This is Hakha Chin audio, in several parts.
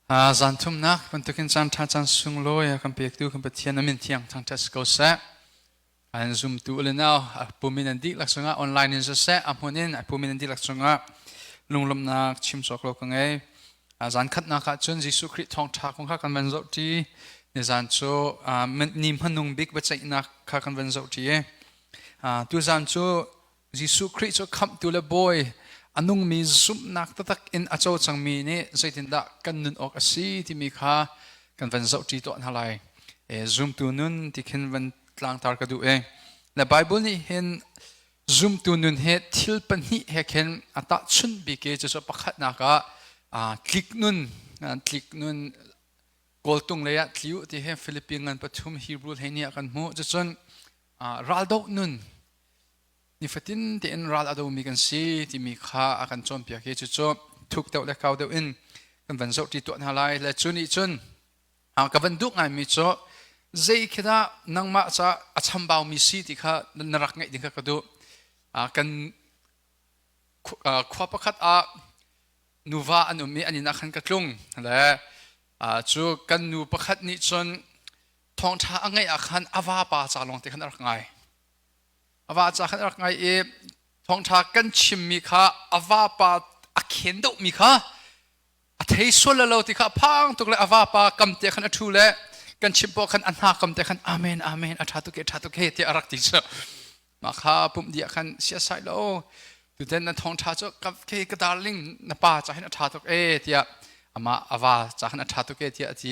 Zan thumnak bantukin caan ṭha caan sunglawi a kan pektu kan Pathian a min thiang thangṭhat si ko seh. An zumtu le nau a pum in an dihlak cungah online in siseh a hmun in a pum in an dihlak cungah lunglawmhnak chim cawk lo ka ngei. Zan khatnak ah cun Jesuh Khrih thawngṭha kong kha kan van zohṭi. Nizan cu ni hmanung bik biaceihnak kha kan van zohṭi i tuzan cu Jesuh Khrih cu khamhtu le bawi a nungmi zumhnak taktak in a co cangmi nih zeitindah kan nun awk a si timi kha kan van zohṭi tuah hna lai. Zumtu nun ti khin van tlangtar ka duh e. Le Bible nih hin zumtu nun he thil pahnih he khin a tahchunh bik i cucu pakhatnak ah tlik nun tlik nun kawltung lei ah tli u ti he Philippine ngan pathum Hebrew hlei ni ah kan hmuh. Cucun raldoh nun nifatin tein ral a domi kan si timi kha a kan cawnpiak i cucu thuk deuh le kau deuh in kan van zohṭi tuah hna lai le cu nih cun ka van duh ngaimi cu zei khi dah nangmah ca a chambaumi si ti kha na rak ngeih ding kha ka duh. Kan khua pakhat ah nuva an um i an inn ah khan ka tlung le cu kan nu pakhat nih cun thawngṭha a ngeih ah khan a vapa ca lawng te khan a rak ngai. A va ca khan a rak ngai i thawngṭha kan chimmi kha a vapa a khen deuhmi kha a thei sual lo ti kha a phang tuk le a vapa kam te khan a ṭhu le kan chimh poah khan a hna kam te khan amen amen a ṭha tuk e ṭha tuk he tiah a rak ti cu mah kha pumh dih ah khan siasai lo tuten na thawngṭha cu ka ke ka darling na pa ca hin a ṭha tuk e tiah amah a va ca khan a ṭha tuk e tiah a ti.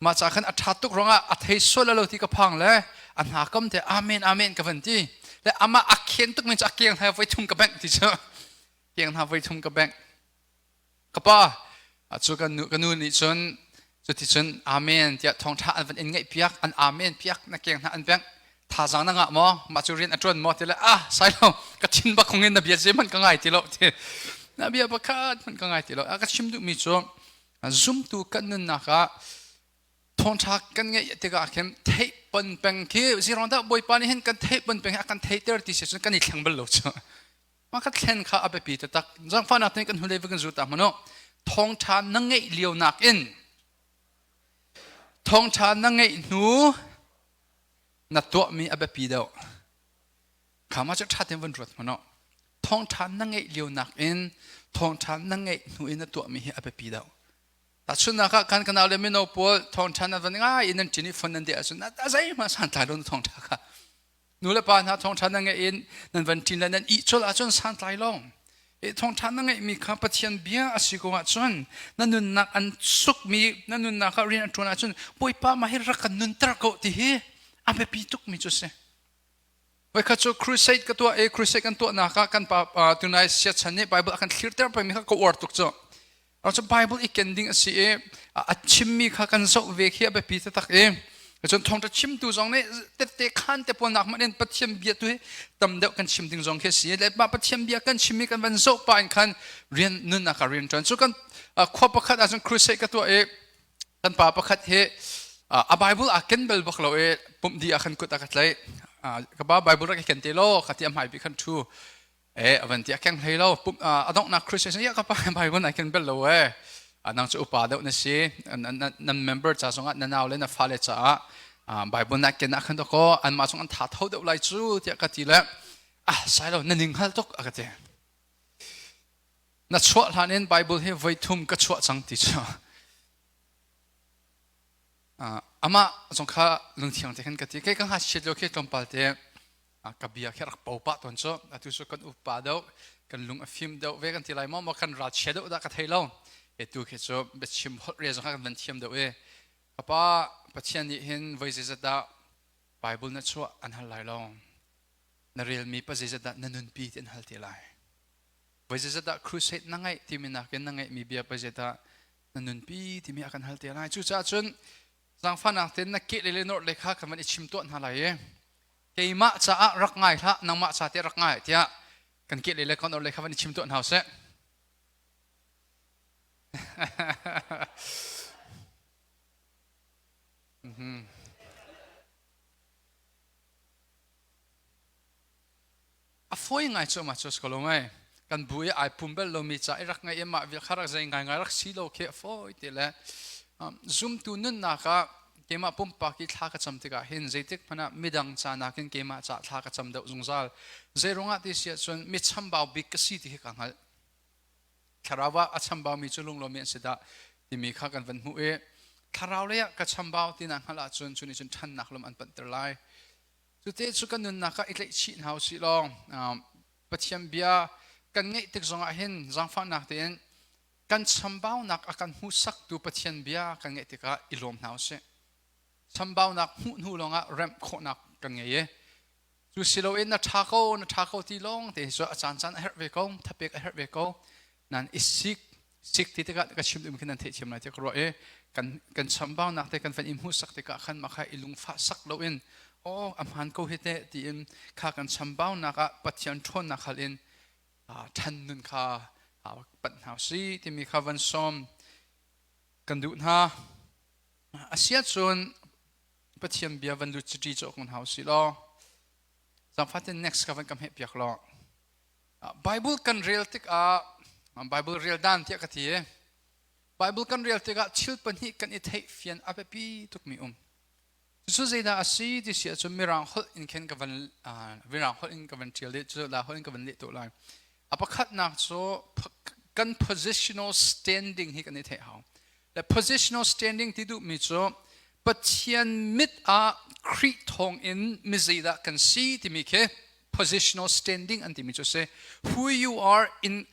Mah ca khan a ṭhat tuk ruangah a thei sual lo ti ka phang le a hna kam te amen amen ka van ti le amah a khen tuk min cu a keng hna voi thum ka bengh ti cu keng hna voi thum ka bengh ka pa cu kan nu ka nu nih cun cuti cun amen tiah thawngṭha an van in ngaih piak an amen piak na keng hna an bengh thazang na ngah maw mah cu rian a ṭuan maw ti le ah sai lo ka thin bak hung in na bia zei hmanh ka ngai ti lo ti na bia pakhat hmanh ka ngai ti lo a ka chim duhmi cu Zumtu kan nunnak ah thawngṭha kan ngeih tikah khin theih pon peng khi zirong dah Bawipa nih hin kan theih pon peng hi a kan theihter ti si cun kan i thleng bal lo cu. Mah ka thlen kha a biapi taktak. Zangfahnak tein kan hnulei va kan zul ta hmanh u. Thawngṭha na ngeih lio nakin thawngṭha na ngeih hnu na tuahmi a biapi deuh. Kha mah cu ṭha tein van ruat hmanh u. Thawngṭha na ngeih lio nakin thawngṭha na ngeih hnu in na tuahmi hi a biapi deuh. Tahchunhnak ah kan kanau le mino pawl thawngṭha nan van ngai in nan ṭin i phone nan deh ahcun a zeihmanh santlai lo na thawngṭha kha. Nu le pa hna thawngṭha nan ngeih in nan van ṭin le nan ih colh ahcun santlai lo. Thawngṭha na ngeihmi kha Pathian bia a si ko ahcun na nunnak an sukmi na nunnak ah rian a ṭuan ahcun Bawipa mah hi rak kan nunter ko ti hi a biapi tukmi cu a si. Voikhat cu crusade ka tuah i crusade kan tuahnak ah kan pa tunai siachan nih Bible a kan thlirter pengmi kha ka uar tuk cu. Cu Bible i ken ding a si i a chimmi kha kan zoh ve khi a biapi taktak i cun thawngṭha chimtu zong nih tette khan te pawl nak hmanh in Pathian bia tu hi tam deuh kan chim ding zong khi a si le mah Pathian bia kan chimmi kan van zoh pah in khan rian nunnak ah rian ṭuan cu kan khua pakhat ahcun crusade ka tuah i kan pa pakhat hi a Bible a ken bal bak lo i pumh dih ah khan kut a ka tlaih. Ka pa Bible rak i ken te law ka ti a hmai bik khan ṭhu. E a van ti a keng hlei lo. Pumh a donghnak Christian ya ka pa Bible na ken bal lo e. Nang cu upa deuh na si. Nan member ca zongah na nau le na fale caah Bible na ken ah khan ko anmah zong an tha tho deuh lai cu tiah ka ti le ah sai lo na ning hal tuk a ka ti. Na chuah hlan in Bible hi voi thum ka chuah cang ti cu. Amah zong kha lungthiang te khan ka ti. Kei ka ngakchiat lio khi tlawmpal te ka bia khi rak po pah tawn cu. Atu cu kan upa deuh, kan lung a fim deuh ve kan ti lai maw, maw kan ralchia deuh dah ka thei lo. Atu khi cu biachim holh re zong kha kan van thiam deuh i ka pa Pathian nih hin voi zeizat dah Bible na chuah an hal lai lo. Na relmi pa zeizat dah na nunpi ti an hal te lai. Voi zeizat dah crusade na ngeih timi nakin na ngeihmi bia voi zeizat dah na nunpi timi a kan hal te lai. Cucaah cun zaangfahnak tein na keh le nor le kha kan van i chim tuah hna lai i keimah caah rak ngai hlah nangmah ca te rak ngai tiah kan keh le kan or le kha van i chim tuah hna seh. A fawi ngai cu ma cu ko lo mei. Kan bu i ai pum bel lomi ca i rak ngaih i mah vial kha rak zei ngaingai rak si lo khi a fawi te le zumtu nunnak ah keimah pumpak i thla ka cam tikah hin zeitik hmanh ah midang ca nakin keimah ca thla ka cam deuh zungzal. Zeiruangah ti si ahcun mi chambau bik ka si ti hi ka hngalh. Thlarau ah a chambaumi cu lunglawmmi an si dah timi kha kan van hmuh i thlarau lei ah ka chambau ti na hngalh ahcun cu nih cun ṭhannak lam an panhter lai. Cute cu kan nunnak ah i tlaihchih hna usih law Pathian bia kan ngeih tik zongah hin zaangfahnak tein kan chambaunak a kan hmuhsaktu Pathian bia kan ngeih tikah i lawm hna usih. Chambaunak hmuh hnu lawngah remh khawhnak kan ngei i cu si loin na ṭha ko na ṭha ko ti lawng te hi cu a caancaan a herh ve ko thapek a herh ve ko nan i sik sik ti tikah ka chim duhmi khi nan theihthiam lai tiah ka ruah i kan kan chambaunak te kan van i hmuhsak tikah khan mah kha i lungfah sak loin aw a hmaan ko hi teh tiin kha kan chambaunak ah Pathian ṭhawnnak hal in ṭhan nun kha panh hna si timi kha van sawm kan duh hna. Asiahcun Pathian bia van lut chiti cawk hna usih law zaangfah next ka van ka hmeh piak law Bible kan rel tikah Bible rel dan tiah ka ti i Bible kan rel tikah thil pahnih kan i theih fian a biapi tukmi um. Cucu zeidah a si ti si ahcun Mirang holh in khin ka van Mirang holh in ka van ṭial i cu la holh in ka van leh tuah lai. A pakhatnak cu kan positional standing hi kan i theih hau. Le positional standing ti duhmi cu Pathian mit ah Khrih thawng in mi zeidah kan si timi khi positional standing an timi cu a si. Who you are in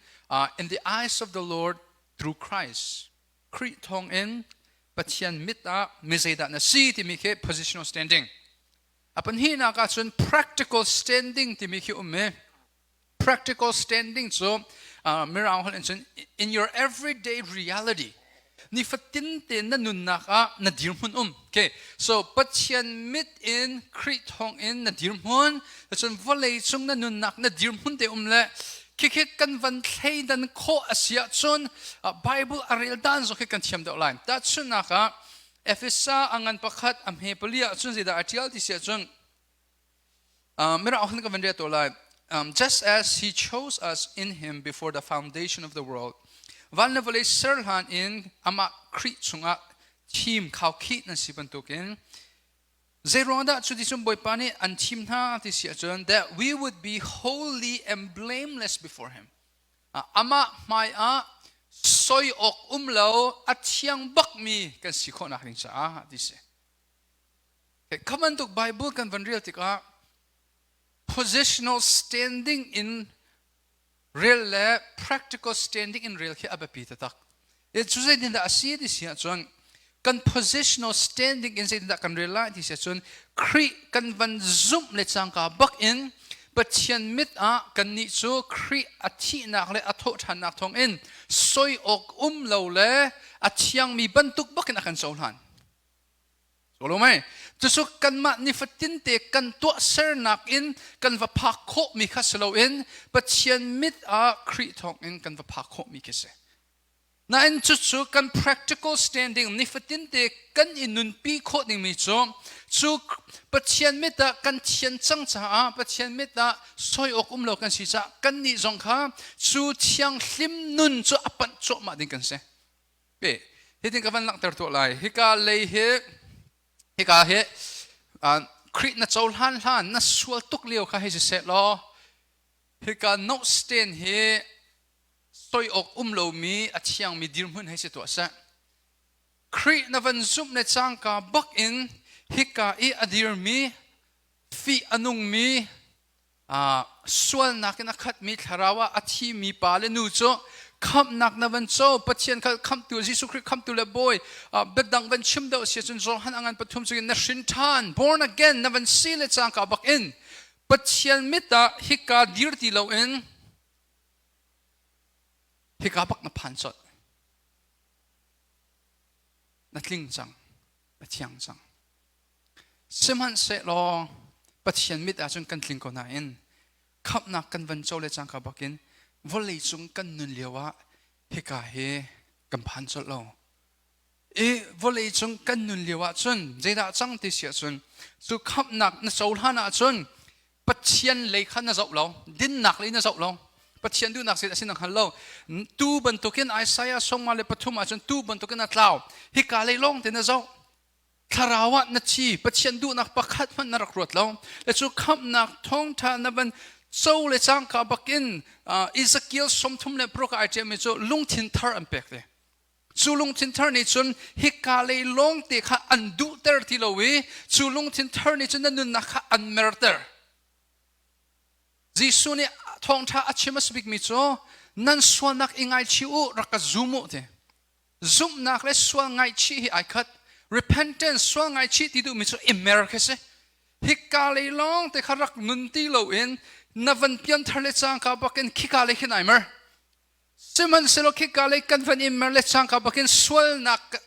the eyes of the Lord through Christ. Khrih thawng in Pathian mit ah mi zeidah na si timi khi positional standing. A pahnihnak ah cun practical standing timi khi um i practical standing cu Mirang holh in cun in your everyday reality nifatin te na nunnak ah na dirhmun um. Okay, so Pathian mit in Khrih thawng in na dirhmun, cun vawlei cung na nunnak na dirhmun te um le khikhi kan van thleidan khawh a si ahcun Bible a rel dan zong khi kan thiam deuh lai. Tahchunhnak ah Efesa a ngan pakhat a hme pali ahcun zeidah a ṭial ti si ahcun Mirang kan van rel to lai. Just as he chose us in him before the foundation of the world, van le vawlei ser hlan in amah Khrih chungah thim khaukhih nan si bantukin Zeiruang dah cuticun Bawipa nih an thim hna ti si ahcun that we would be holy and blameless before him. Amah hmai ah soi awk um lo a thiang bakmi kan si khawhnak ding caah ti si. Kha bantuk Bible kan van rel tikah positional standing in rel le practical standing in rel khi a biapi taktak. Cu zeitindah a si ti si ahcun kan positional standing in zeitindah kan rel lai ti si ahcun Khrih kan van zumh le cangka bak in Pathian mit ah kannih cu Khrih a thihnak le a thawhṭhannak thawngin soi awk um lo le a thiangmi bantuk bakin a kan cohlan. Lo mei? Cucu kanmah nifatin te kan tuahsernak in kan va phak khawhmi kha si loin Pathian mit ah Khrih thawngin kan va phak khawhmi khi si. Nain cucu kan practical standing nifatin te kan i nunpi khawh dingmi cu cu Pathian mit ah kan thian cang caah Pathian mit ah soi awk um lo kan si caah kannih zong kha cu thianghlim nun cu a panh cuahmah ding kan si. Pe hitin ka van langhter tuah lai. Hika lei hi hika hi Khrih na cohlan hlan na sual tuk lio kha hei siseh law hika note stand hi soi awk um lomi a thiangmi dirhmun hei si tuah seh. Khrih na van zumh le cangka bak in hika i a dirmi fih a nungmi sualnak in a khatmi thlarau ah a thimi pa le nu cu khamhnak na van co Pathian kha khamhtu Jesuh Khrih khamhtu le bawi biadang van chim deuh si cun Johan a ngan pathum cu na hrin ṭhan born again na van si le cangka bak in Pathian mit ah hika dir ti loin hika bak na phan colh na tling cang na thiang cang Sihmanhsehlaw Pathian mit ahcun kan tling ko nain khamhnak kan van co le cangka bakin vawleicung kan nun lio ah hika hi kan phan colh lo. I vawleicung kan nun lio ahcun zeidah cang ti si ahcun cu khamhnak na cohlan ahcun Pathian lei kha na zoh lo, dinnak lei na zoh lo. Pathian duhnak sin a si na hngal lo. Tu bantukin Isaiah 43 ahcun tu bantukin a tlau. Hika lei lawng te na zoh. Thlarau ah na thi, Pathian duhnak pakhat hmanh na rak ruat lo. Le cu khamhnak thawngtha na van co le cangka bakin Ezekiel 36 ah ai ṭialmi cu lungthin thar an pek ve. Cu lungthin thar nih cun hika lei lawng te kha an duhter ti lo i cu lungthin thar nih cun na nunnak kha an merter. Jesuh nih thawngṭha a chim a si bikmi cu nan sualnak i ngaichih u, rak ka zum u ti. Zumhnak le sual ngaihchih hi ai khat. Repentance, sual ngaihchih ti duhmi cu i mer khi si. Hika lei lawng te kha rak nun ti loin na van pianthar le cangka bakin khika lei khin ai mer. Sihmanhsehlaw khika lei kan van i mer le cangka bakin sualnak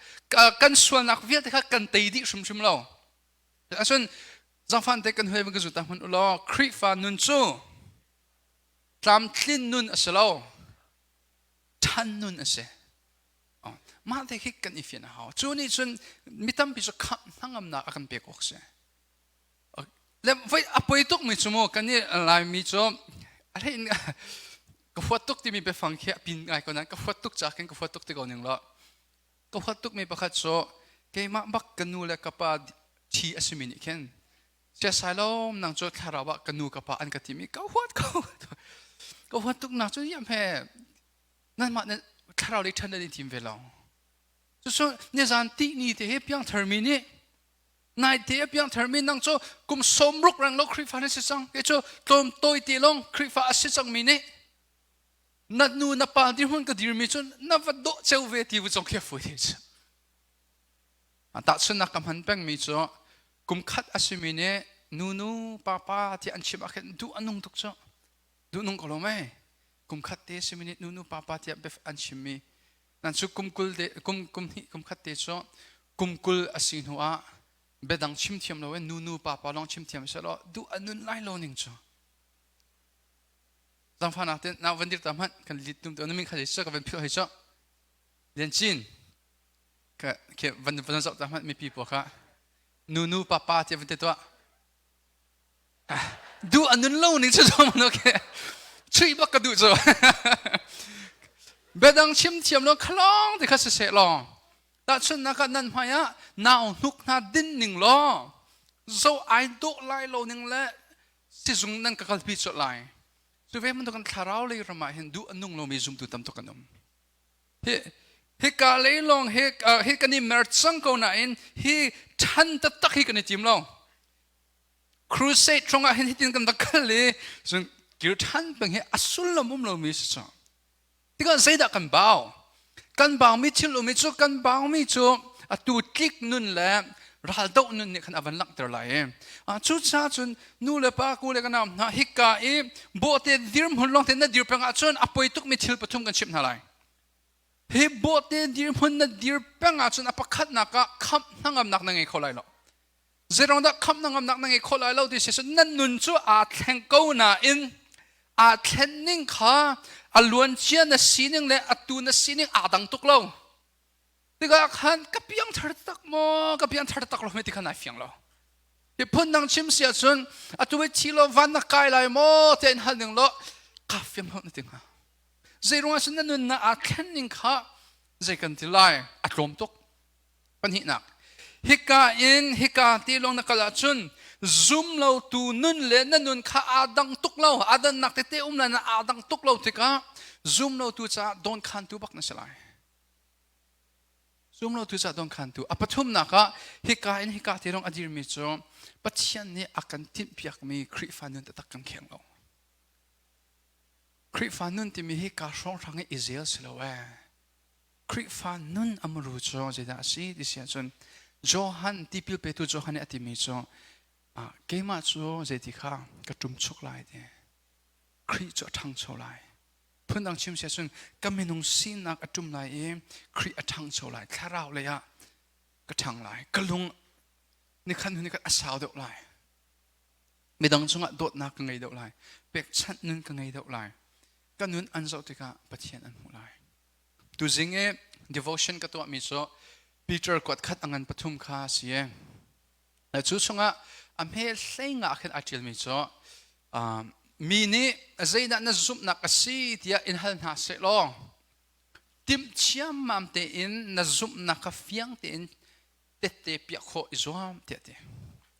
kan sualnak vialte kha kan tei dih hrimhrim lo. Ahcun zangfan te kan huai van ka zu ta hmanh u law Khrihfa nun cu tlamtlin nun a si lo. Ṭhan nun a si. Mah te khi kan i fian a hau. Cu nih cun mi tampi cu khamh hnangamnak a kan pek awk si. Le voi a poi tuk mi cu mu kan i Laimi cu a hlei in ka huat tuk timi biafang khi a pin ngai ko nain ka huat tuk ca khin ka huat tuk ti ko ning law ka huat tuk mi pakhat cu keimah bak ka nu le ka pa thi a simi nih khin siasai lo nang cu thlarau ah ka nu ka pa an ka timi ka huat ko ka huat tuk nak cu yam he nanmah na thlarau lei ṭhan nan i tim ve lo. Cucu nizan tih ni te hi piangthar mi nih naite a piangthar mi nang cu kum 60 reng lo Khrihfa na si cang kei cu tlawm tawi te long Khrihfa a si cang mi nih na nu na pa dirhmun ka dirmi cu na va dawh ceu ve ti vu zong khi a fawi te cu. Tahchunhnak ka hman pengmi cu kum khat a simi nih nu nu pa pa ti an chim ah khin duh a nung tuk cu. Duh nung ko lo mei. Kum khat te simi nih nu nu pa pa tiah biaf an chimmi. Nan cu kum kul te kum kum hnih kum khat te cu kum 20 a si hnu ah biadang chim thiam lo in nu nu pa pa lawng chim thiam seh law duh a nun lai lo ning cu. Zangfahnak te na van dir ta hmanh kan lit tum te na min kha ka van philh hei cu. Lian Cin ka ke van van zoh ta hmanh mipi pawl kha nu nu pa pa tiah van ti tuah. Duh a nun lo ning cu zong okay chuih bak ka duh cu. Biadang chim thiam lo khalong ti kha si seh law tahchunhnak ah nan hmai ah nau hnuk hna din ning law zo ai dawh lai lo ning le sizung nan ka kalpi colh lai. Cu ve bantuk kan thlarau lei ram ah hin duh a nung lomi zumtu tam tuk kan um. Hi hika lei lawng hi hi kan i mer cang ko nain hi ṭhan taktak hi kan i tim lo. Crusade hrong ah hin hitin kan va kal i cun kir ṭhan peng hi a sullam um lomi si cu. Tikah zeidah kan bau? Kan baumi thil um i cu kan baumi cu atu tlik nun le raldoh nun nih khan a van langhter lai i cucaah cun nu le pa ku le ka nau hna hika i bawhte dirhmun lawng te na dir peng ahcun a poi tukmi thil pathum kan chimh hna lai. Hi bawhte dirhmun na dir peng ahcun a pakhatnak ah khamh hnangamnak na ngei kho lai lo. Zeirong dah khamh hnangamnak na ngei kho lai lo ti si cun nan nun cu aa thleng ko nain aa thlen ning kha a luancia na sining le atu na sining aa dang tuk lo. Tikah khan ka piangthar tak maw ka piangthar tak lo ti kha nai fiang lo. Hi phun dang chim si ahcun atu i thi lo van na kai lai maw tiah in hal ning law ka fiang lo na ti hnga. Zeiruang ah cun na nunnak aa thlen ning kha zei kan ti lai a tlawm tuk. Pahnihnak, hika in hika ti lawng na kal ahcun zum lotu nun le na nun kha aa dang tuk lo aa dannak tete um lai na aa dang tuk lo tikah zum lotu caah dawnkhantu bak na si lai. Zumlotu caah dawnkhantu. A pathumnak ah hika in hika te lawng a dirmi cu Pathian nih a kan tinhpiakmi Khrihfa nun taktak kan kheng lo. Khrihfa nun timi hi ka hrawnghrang i izel si lo ee. Khrihfa nun a muru cu zeidah a si ti si ahcun Johan tipil petu Johan nih a timi cu keimah cu zeiti kha ka ṭumchuk lai ti. Khrih cu a ṭhangcho lai. Phundang chim si ahcun ka minung sinak a ṭum lai i Khrih a ṭhangcho lai. Thlarau lei ah ka ṭhang lai. Ka lung nikhat hnu nikhat a sau deuh lai. Midang cungah dawtnak ka ngei deuh lai. Pekchanh nun ka ngei deuh lai. Ka nun an zoh tikah Pathian an hmuh lai. Tuzing i devotion ka tuahmi cu Peter kuat khat a ngan pathum kha a si. Cu chungah a hme hlei nga khin aa ṭialmi cu. Mi nih zeidah na zumhnak a si tiah in hal hna seh law timh ciammam tein na zumhnak kha fiang tein tette piah khawh i zuam tiah ti.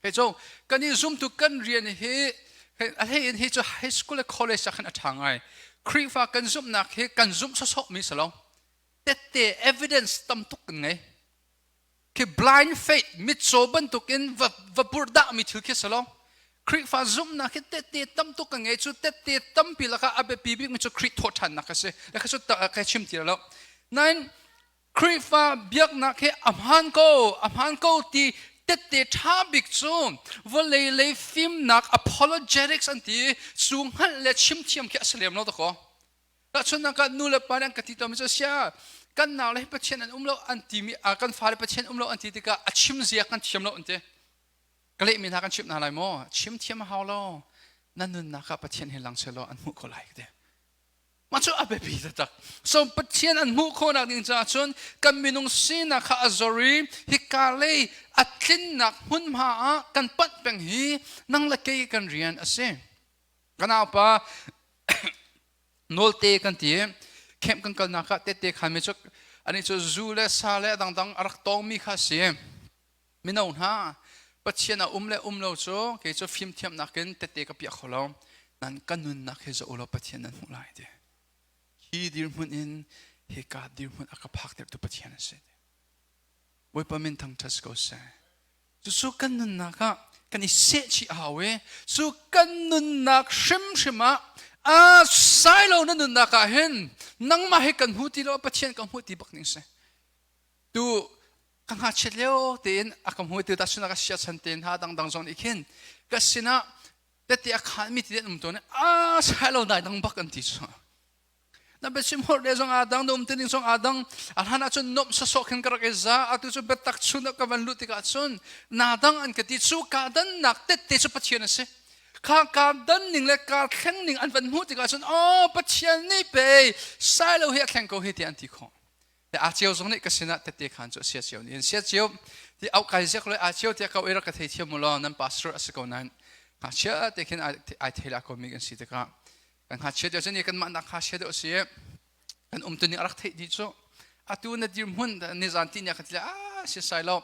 Hei cu kan i zumtu kan rian hi a hlei in hi cu high school le college ah khan a ṭha ngai. Khrihfa kan zumhnak hi kan zumh sawsawh mi si lo. Tette evidence tam tuk kan ngei. Khi blind faith mitcaw bantukin va va purdah mi thil khi si lo. Khrihfa zumhnak hi tette tam tuk kan ngei cu tette tampi lakah a biapi bik mi cu Khrih thawhṭhannak a si. Kha cu ka chim ti lo. Nain Khrihfa biaknak hi a hmaan ko, a hmaan ko ti tette ṭha bik cu vawlei lei fimnak apologetics an ti cu hngalh le chimthiam khi a si lem lo dakaw. Tahchunhnak ah nu le pa nih an ka ti tawnmi cu sia kan nau le hi Pathian an um lo an timi kan fale Pathian um lo an ti tikah a chim zia kan thiam lo an ti. Ka lehmi hna kan chimh hna lai maw? Chim thiam a hau lo. Na nunnak ah Pathian hi lang selaw an hmuh ko lai ka ti. Mah cu a biapi taktak. So Pathian an hmuh khawhnak ding caah cun kan minung sinak kha a zor i hika lei a tlinnak hmunhma ah kan panh peng hi nang le kei kan rian a si. Ka naupa nawlte kan ti camp kan kalnak ah tette khan mi cu ani cu zu le sa le dangdang a rak tawngmi kha si. Mino hna Pathian a um le um lo cu kei cu fimthiamnak in tette ka piah kho lo. Nan ka nunnak hi zoh law Pathian nan hmuh lai ti. Hi dirhmun in hika dirhmun a ka phaktertu Pathian a si. Bawipa min thangṭhat ko seh. Cucu kan nunnak ah kan i sehchih a hau i cu kan nunnak hrimhrim ah a sai lo na nunnak ah hin nangmah hi kan hmu ti lo Pathian kan hmu ti bak ning si. Tu ka ngakchiat lio tein a ka hmu tu ta sinah ka siachan tein ha dangdang zong nih khin ka sinah tete a khan mi ti an um tawn a sai lo dai dang bak an ti cu. Na biachim holh le zong aa dang, na um tining zong aa dang. A hlan ahcun nuamh sawsawh khin ka rak i za. Atu cu biatak chun ah ka van luh tikah cun naa dang an ka ti. Cu kaa dannak tette cu Pathian a si. Kha kaa dan ning le kaa thleng ning an van hmuh tikah cun aw Pathian nih pei sailo hi a thleng ko hi tiah an ti khawh. Te aa cio zong nih ka sinah tette khan cu a sia cio nih in sia cio ti au kai ziak le aa cio tiah kau i rak ka thei thiam mu law nan pastor a si ko nain ngakchia te khin ai thei la ko mi kan si tikah Kan ngakchia deuh cun kanmah nak ngakchia deuh si kan um tuning a rak theih dih cu atu na dirhmun nizan ti nia ka ti ah si sai lo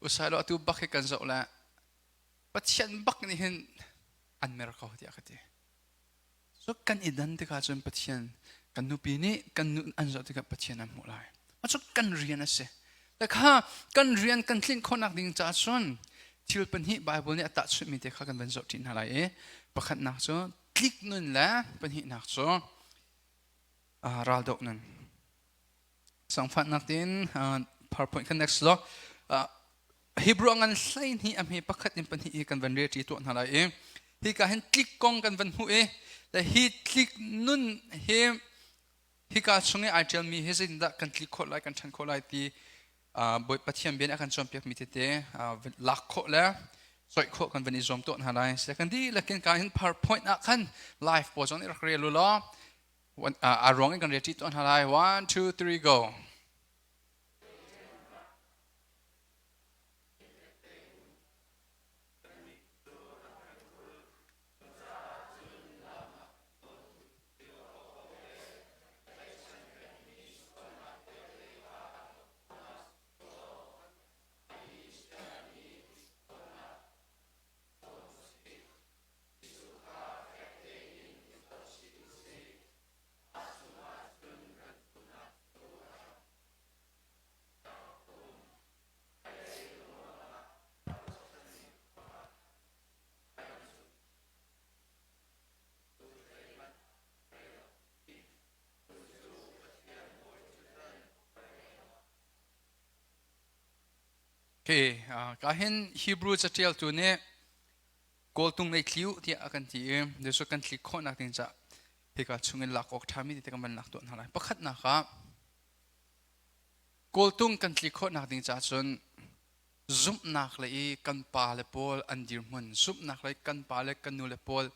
usai lo atu bak hi kan zoh le Pathian bak nih hin an mer ko tiah ka ti so kan i dan tikah cun Pathian kan nupi nih kan nu an zoh tikah Pathian an hmuh lai cu kan rian a si kha kan rian kan tlinh khawhnak ding caah cun thil pahnih Bible nih a tahchunhmi te kha kan van zoh ṭi hna lai i pakhatnak cu tlik nun le pahnihnak cu raldoh nun. Sangfahnak tein PowerPoint kan next lo. Hebrew ngan hlei hnih a hme pakhat in pahnih hi kan van rel ṭi tuah hna lai i hika hin tlik kong kan van hmuh i hi tlik nun hi hika chung i ai ṭialmi hi zeitindah kan tlik khawh lai kan ṭhan khawh lai ti Bawi Pathian bia nih a kan cawnpiakmi tete lak khawh le coih khawh kan van i zuam tuah hna lai. Kan dihlak in ka hin PowerPoint ah khan live pawl zong nih rak rel u law a ruang in kan rel ṭi tuah hna lai. One, two, three, go. Okay, ka hin Hebrew catialtu nih kawltung nei thli u tiah a kan ti i Jesuh kan thli khawhnak ding cah hika chungin lak awk ṭhami ti kan van lak tuah hna lai. Pakhatnak ah kawltung kan thli khawhnak ding cah cun zumhnak le i kan pa le pawl an dirhmun zumhnak le kan pa le kan nu le pawl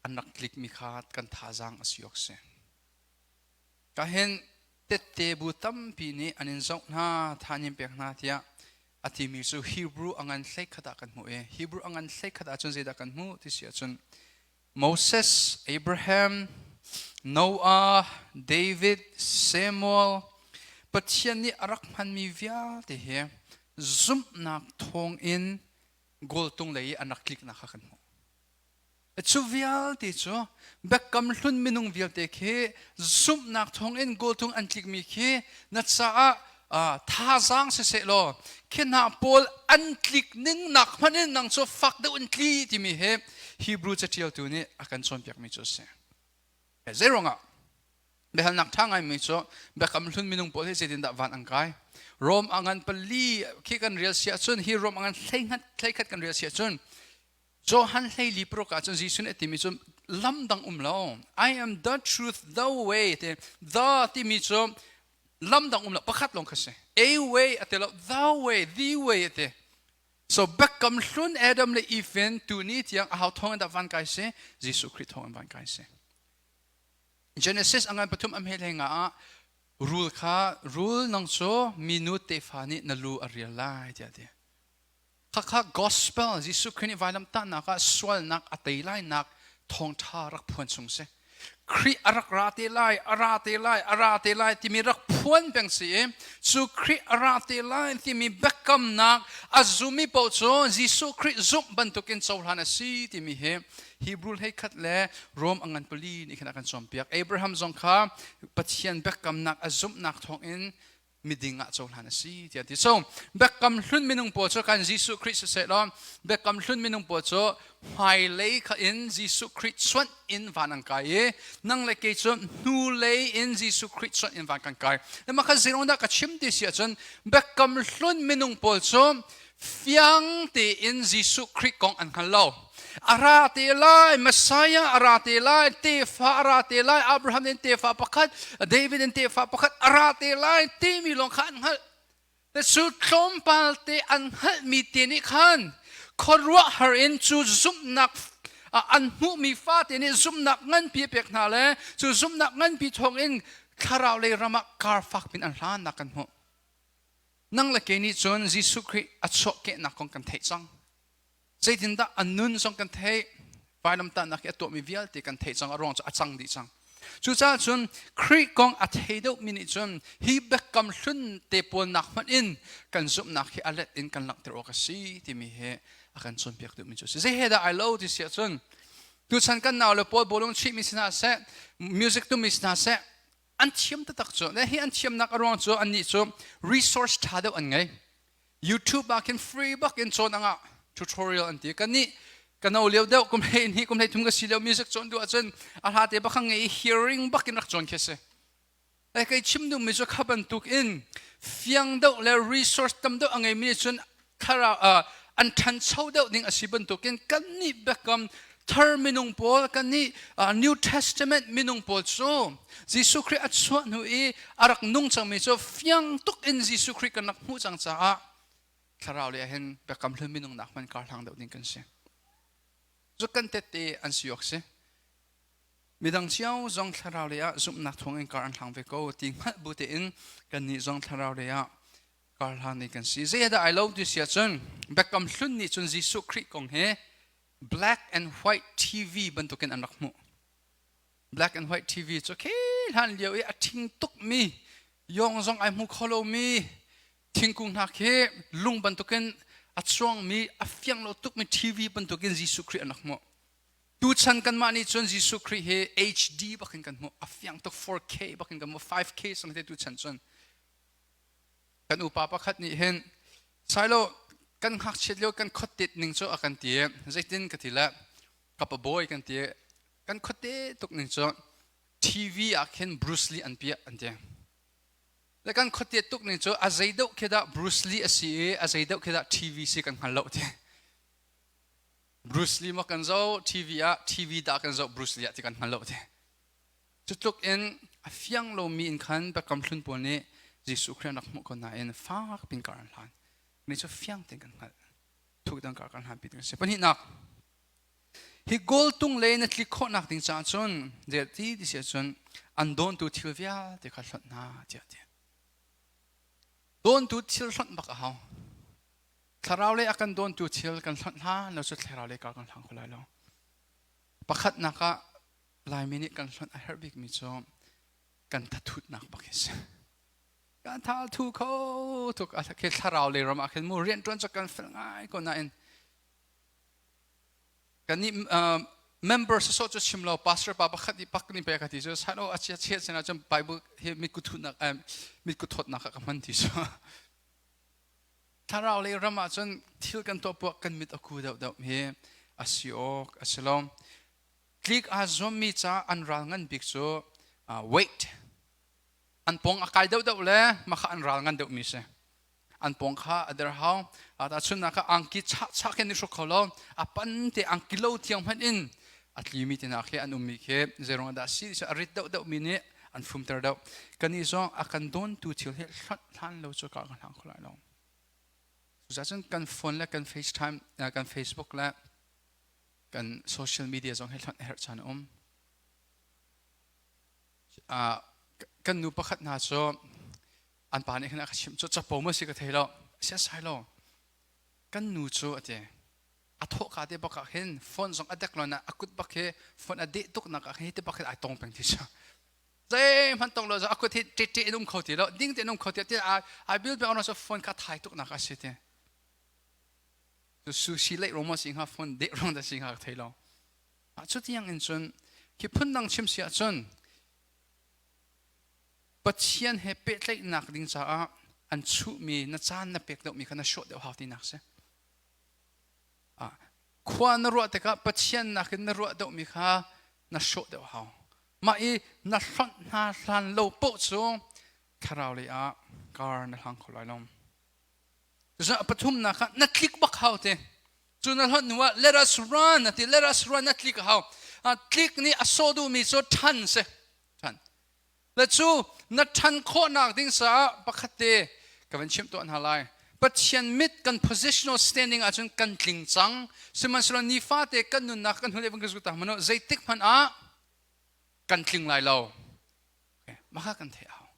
an rak tlikmi kha kan thazaang a si awk si. Ka hin tette bu tampi nih an in zoh hna, tha in pek hna tiah a timi cu Hebrew a ngan hlei khat ah kan hmuh i Hebrew a ngan hlei khat ahcun zeidah kan hmuh ti si ahcun Moses, Abraham, Noah, David, Samuel, Pathian nih a rak hmanmi vialte hi zumhnak thawngin goal tung lei i an rak tliknak kha kan hmuh. Cu vialte cu Biakam hlun minung vialte khi zumhnak thawngin goal tung an tlikmi khi na caah thazaang siseh law khi hna pawl an tlik ning nak hmanh in nang cu fak deuh in tli timi hi Hebrew caṭialtu nih a kan cawnpiakmi cu a si. Zei ruangah biahalnak ṭha ngaimi cu Biakam hlun minung pawl hi zeitindah van an kai? Rom a ngan pali khi kan rel si ahcun hi Rom a ngan 11 kan rel si ahcun Johan 14 ah cun Jesuh nih a timi cu lam dang um lo. I am the truth, the way ti the timi cu lam dang um lo pakhat lawng kha si. A way a ti lo, the way, the way a ti. So biakam hlun Adam le Eve in tuni tiang a hau thawng in dah van kai si? Jesuh Khrih thawng in van kai si. Genesis angan pathum am he nga ah rul kha rul nang cu minu tefa nih na lu a rial lai tiah ti. Khakha gospel Jesuh Khrih nih vailamtahnak ah sualnak a tei lainak thawngṭha rak phuan chung si. Khrih a rak ra te lai, a ra te lai, a ra te lai timi rak phuan peng si i cu Khrih a ra te lai timi biakamnak a zumi paoh cu Jesuh Khrih zumh bantukin cohlan a si timi hi Hebrew 11 le Rom a ngan pali nih khan a kan cawnpiak. Abraham zong kha Pathian biakamnak a zumhnak thawngin miding ah cohlan a si tiah ti. So biakam hlun minung pawl cu kan Jesuh Khrih siseh law biakam hlun minung pawl cu hmailei kha in Jesuh Khrih chuanh in van an kai i nang le kei cu hnulei in Jesuh Khrih chuanh in van kan kai. Mah kha zeiruang dah ka chim ti si ahcun biakam hlun minung pawl cu fiang tein Jesuh Khrih kong an hngal lo. A ra te lai, Messiah a ra te lai, tefa a ra te lai, Abraham in tefa pakhat, David in tefa pakhat a ra te lai timi lawng kha an hngalh. Cu tlawmpal te an hngalhmi te nih khan khuaruahhar in cu zumhnak an hmuhmi fate nih zumhnak nganpi a pek hna le cu zumhnak nganpi thawngin thlarau lei ram ah kar fak pin an hlannak kan hmuh. Nang le kei nih cun Jesuh Khrih a chuahkehnak kong kan theih cang. Zeitindah a nun zong kan theih. Vailamtahnak i a tuahmi vialte kan theih cang. A ruang cu a cang dih cang. Cucaah cun Khrih kong a thei deuhmi nih cun hi biakam hlun te pawl nak hmanh in kan zumhnak hi a let in kan langhter awk a si timi hi a kan cawnpiak duhmi cu a si. Zei he dah ai lo ti si ahcun tuchan kan nau le pawl bawlung chihmi si hna seh, music tummi si hna seh, an thiam taktak cu hi an thiamnak a ruang cu annih cu resource ṭha deuh an ngei. YouTube ah khin free bak in cawn angah tutorial an ti. Kan nih ka no lio deuh kum hlei hnih kum hlei thum ka si lio music cawn duh ahcun a hla te bak ngei i hearing bak in rak cawn khi si. Ai kai chim duhmi cu kha bantuk in fiang deuh le resource tam deuh a ngeimi nih cun thlarau an ṭhancho deuh ding a si bantukin kannih biakam thar minung pawl kannih New Testament minung pawl cu Jesuh Khrih a chuah hnu i a rak nung cangmi cu fiang tuk in Jesuh Khrih kan rak hmuh cang caah thlarau lei ah hin biakam hlun minung nak hman kar hlang deuh ding kan si. Cu kan tette an si awk si. Midang cio zong thlarau lei ah zumhnak thawng in kar an hlang ve ko ti hngalh bu tein kannih zong thlarau lei ah karhlan ni kan si. Zei dah ai lo ti si ahcun Biakam hlun nih cun Jesuh Khrih kong hi black and white TV bantukin an rak hmuh. Black and white TV cu khi hlan lio i a ṭhing tukmi yong zong ai hmu kho lomi thingkung hna khi lung bantukin a chuangmi a fiang lo tukmi TV bantukin Jesuh Khrih an rak hmuh. Tuchan kanmah nih cun Jesuh Khrih hi HD bakin kan hmuh. A fiang tuk 4K bakin kan hmuh 5K sang te tuchan cun. Kan upa pakhat nih hin Sailo kan ngakchiat lio kan khottet ning cu a kan ti zeitin ka ti le ka pabawi kan ti kan khotte tuk ning cu TV ah khin Bruce Lee an piah an ti le kan khotte tuk ning cu a zei deuh khi dah Bruce Lee a si i a zei deuh khi dah TV si kan hngal lo ti Bruce Lee maw kan zoh TV ah TV dah kan zoh Bruce Lee ah ti kan hngal lo ti Cutluk in a fiang lomi in khan biakam hlun pawl nih Jesuh Khrih an rak hmuh ko nain fak pin kar an hlan. Mi cu fiang tein kan hngalh. Thuk dang kar kan hlan pi ding a si. Pahnihnak, hi goal tung le na tlik khawhnak ding caah cun ti ti si ahcun an dawntu thil vialte kha hlonh hna tiah ti. Dawntu thil hlonh bak a hau. Thlarau lei a kan dawntu thil kan hlonh hlan lo cu thlarau lei kar kan hlang kho lai lo. Pakhatnak ah Laimi nih kan hlonh a herh bikmi cu kan thathutnak bak hi si. Kan tha thu kho tuk a khi thlarau lei ram ah khin mu rianṭuan cu kan fel ngai ko nain kan nih member sawsawh cu chim lo pastor pa pakhat nih pak nih pe ka ti cu san o a chia chia sin ahcun Bible hi mit kuthunak mit kuthawtnak ah ka hman ti cu thlarau lei ram ah cun thil kan tuah puak kan mit a ku deuh deuh hi a si awk a si lo tlik aa zuammi ca an ral ngan bik cu weight an pong a kai deuh deuh le mah kha an ral ngan deuh mi si an pong kha a der hau tahchunnak kha angki chah chah khin ni hruk kho lo a pan te angki lo thiang hmanh in a tlimi te hna khi an ummi khi zeirong dah si a rit deuh deuh mi nih an fumter deuh kan i zong a kan dawntu thil hi hlonh hlan lo cu ka kan hlang kho lai lo cucaah kan phone le kan FaceTime kan Facebook le kan social media zong hi hlonh a herh caan a um kan nu pakhat hna cu an pa nih khan a ka chimh cu capo maw si ka thei lo sia sai lo kan nu cu a ti a thawhka te bak ah khin phone zong a dek lo na a kut bak hi phone a deh tuk nak ah khin hi te bak hin ai tong peng ti cu zeihmanh tong lo a kut hi ṭe ṭe in um kho ti lo ding te in um kho ti ti ai bil peng so phone kha thai tuk nak a si ti cu sushi lei rong ma si hnga phone deh rong da si hnga ka thei lo cu tiang in cun khi phun dang chim si ahcun Pathian he pehtlaihnak ding caah an chuhmi na caan na pek deuhmi kha na hrawh deuh hau tinak si. Khua na ruah tikah Pathian nakin na ruah deuhmi kha na hrawh deuh hau. Mah i na hlonh hna hlan lo poh cu thlarau lei ah kar na hlang kho lai lo. Cucaah pathumnak ah na tlik bak hau te. Cu na hlonh hnu ah let us run a ti let us run na tlik a hau. Tlik nih a sawh duhmi cu ṭhan si. Ṭhan. Le cu na ṭhan khawhnak ding caah pakhat te ka van chimh tuah hna lai. Pathian mit kan positional standing ahcun kan tling cang. Sihmanhsehlaw nifate kan nunnak kan hnulei van kan zut hmanh zeitik hmanh ah kan tling lai lo. Okay. Mah kha kan theih hau.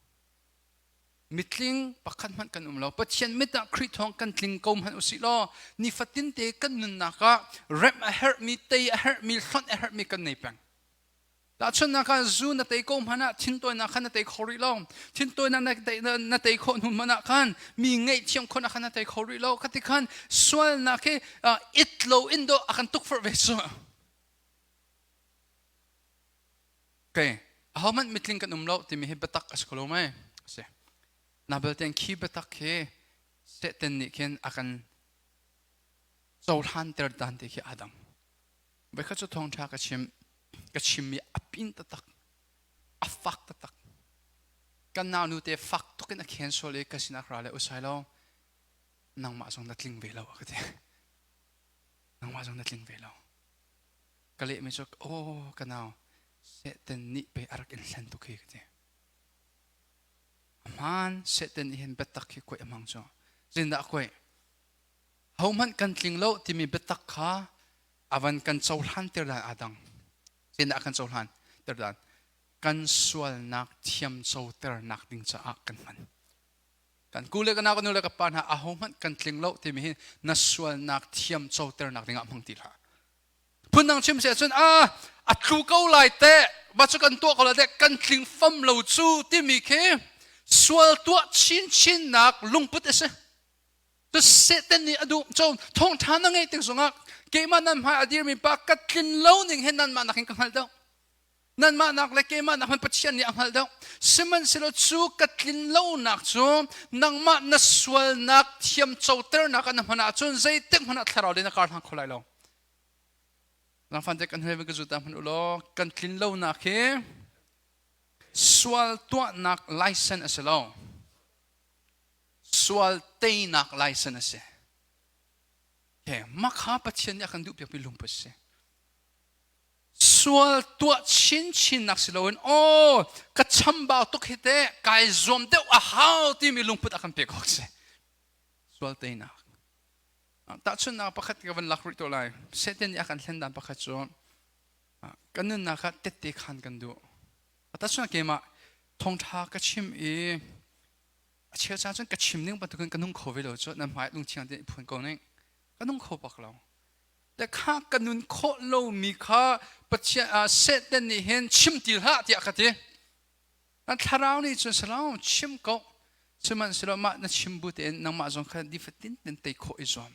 Mitling pakhat hmanh kan um lo. Pathian mit ah Khrih thawng kan tling ko hmanh usih law nifatin te kan nunnak ah remh a herhmi, tei a herhmi, hlonh a herhmi kan nei peng. Tahchunhnak ah zu na tei ko hmanh ah thintawinak khan na tei kho rih lo. Thintawinak na tei, na tei khawh hnu hmanh ah khan mi ngaihthiam khawhnak khan na tei kho rih lo. Khati khan sualnak hi uh, it lo in dawh a kan tukforh ve cu. Okay. Ahohmanh mitling kan um lo timi hi biatak a si ko lo mei? A si. Na belte khi biatak hi Satan nih khin a kan cohlanter dan te khi aa dang. Voikhat cu thawngṭha ka chim ka chimmi a pin taktak a fak taktak kan naunu te fak tuk in a khen sual i ka sinah ra le usai lo nangmah zong na tling ve lo a ka ti nangmah zong na tling ve lo ka lehmi cu aw ka nau Satan nih pei a rak in hlen tuk hi ka ti ahmaan Satan nih hin biatak hi kuai a hmang cu zeitindah a kuai hohmanh kan tling lo timi biatak kha a van kan cohlan ter dan aa dang zeitindah a kan cohlan ter dan kan sualnak thiamcoternak ding caah kan hman kan ku le ka nau ka nu le ka pa hna ahohmanh kan tling lo timi hi na sualnak thiamcoternak dingah hmang ti hlah phundang chim si ahcun a a tlu ko lai teh va cu kan tuah ko lai teh kan tling fam lo cu timi khi sual tuah chinchinnak lungput a si cu Satan nih a duh cun thawngṭha na ngeih tik zongah keimah nan hmai a dirmi pa ka tlin lo ning he nanmah nakin ka hngalh deuh nanmah nak le keimah nak hmanh Pathian nih a hngalh deuh sihmanhsehlaw cu ka tlin lonak cu nangmah na sualnak thiamcoternak ah na hman ahcun zeitik hmanh ah thlarau le na kar hlang kho lai lo Langfan te kan hoi ka zuta hman u law kan tlin lonak hi sual tuahnak license a si lo sual teinak license a si okay makha Pathian nih a kan duhpiakmi lungput si sual tuah chinchinnak si loin aw ka chambau tuk hi teh kai zuam deuh a hau timi lungput a kan pek awk si sual teinak tahchunhnak pakhat ka van lak rih to lai Satan nih a kan hlen dan pakhat cu kan nunnak ah tette khan kan duh tahchunhnak keimah thawngṭha ka chim i a cheu caan cun ka chim ning bantukin ka nung kho ve lo cu nan hmai lungthiang te i phuan ko ning ka nung kho bak lo. Le kha ka nun khawh lomi kha Pathian Satan nih hin chim ti hlah tiah ka ti. Kan thlarau nih cun salam chim ko. Sihmanhsehlaw mah na chim bu tein nangmah zong kha nifatin ten tei khawh i zuam.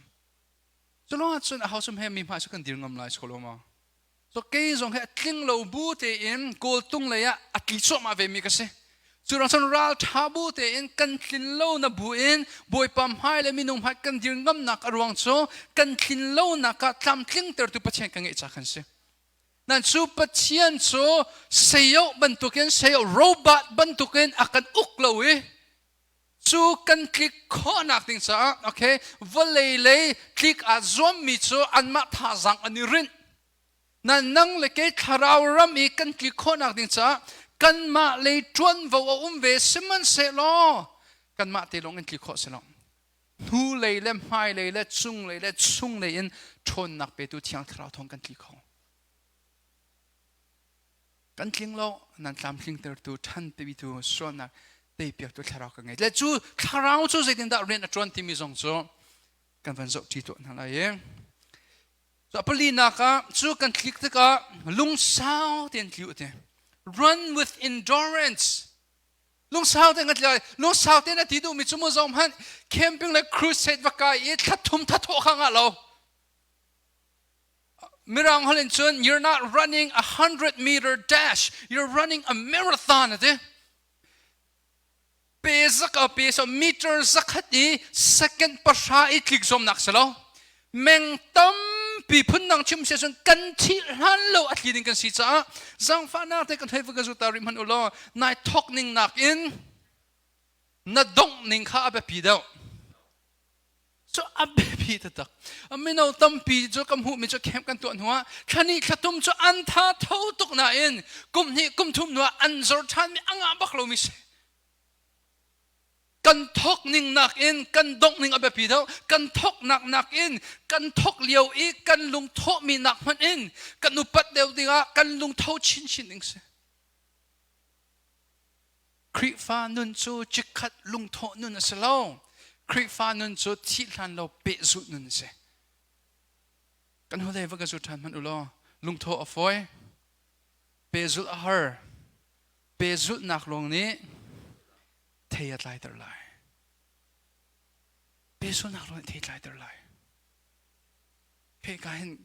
Cu cun a hau he mi hmai cu kan dir ngam lai ko lo ma. So kei zong he a tling lo bu tein kawltung lei ah a tli cuahmah ve mi ka si. Cu rang cun ral ṭha bu tein kan tlin lo na bu in Bawipa hmai le minung hmai kan dir ngamnak a ruang cu kan tlin lonak ah tlamtlingtertu Pathian kan ngeih ca kan si. Nan cu Pathian cu sayo bantukin sayo robot bantukin a kan uk lo i cu kan tlik khawhnak ding caah okay vawlei lei tlik aa zuammi cu anmah thazaang an i rinh. Nan nang le kei thlarau ram i kan tlik khawhnak ding caah kanmah lei ṭuanvo a um ve sihmanhsehlaw kanmah te lawng in tlik khawh si lo. Hnulei le hmailei le cunglei le chunglei in ṭhawnnak petu Thiang Thlarau thawng kan tli kho. Kan tling lo, nan tlamtlingtertu, ṭhanpitu, sualnak teipiaktu Thlarau kan ngei. Le cu Thlarau cu zeitindah rian a ṭuan timi zong cu kan van zoh ṭi tuah hna lai i. Cu a palinak ah cu kan tlik tikah lungsau tein tli u ti. Run with endurance. Lungsau tein kan tli lai. Lungsau tein a ti duhmi cu mu zong hmanh camping le crusade va kai i thla thum thla thawh kha ngah lo. Mirang holh in cun you're not running a 100 meter dash, you're running a marathon ati. Pe zaka pe so meter zakhat i second pahra i tlik zuamnak si lo. Meng tampi phundang chim se cun kan thih hlan lo a tli ding kan si caah zangfahnak te kan hei va ka zu ta rih hmanh u law nai thok ning nak in na dongh ning kha a biapi deuh. Cu a biapi taktak. Mino tampi cu ka hmuhmi cu camp kan tuah hnuah thlani thlatum cu an tha tho tuk nain kum hnih kum thum hnuah an zor ṭhanmi a ngah bak lomi si. Kan thawk ning nakin kan dongh ning a biapi deuh. Kan thawknak nakin kan thawk lio i kan lungthawhmi nak hmanh in kan upat deuh dingah kan lungtho chinchin ding si. Khrihfa nun cu chikkhat lungthawh nun a si lo. Khrihfa nun cu thih hlan lo pehzulh nun a si. Kan hnulei va ka zul ṭhan hmanh u law lungthawh a fawi, pehzulh a har. Pehzulhnak lawng nih thei a tlaiter lai. Pehzulhnak lawng nih thei tlaiter lai. Hika hin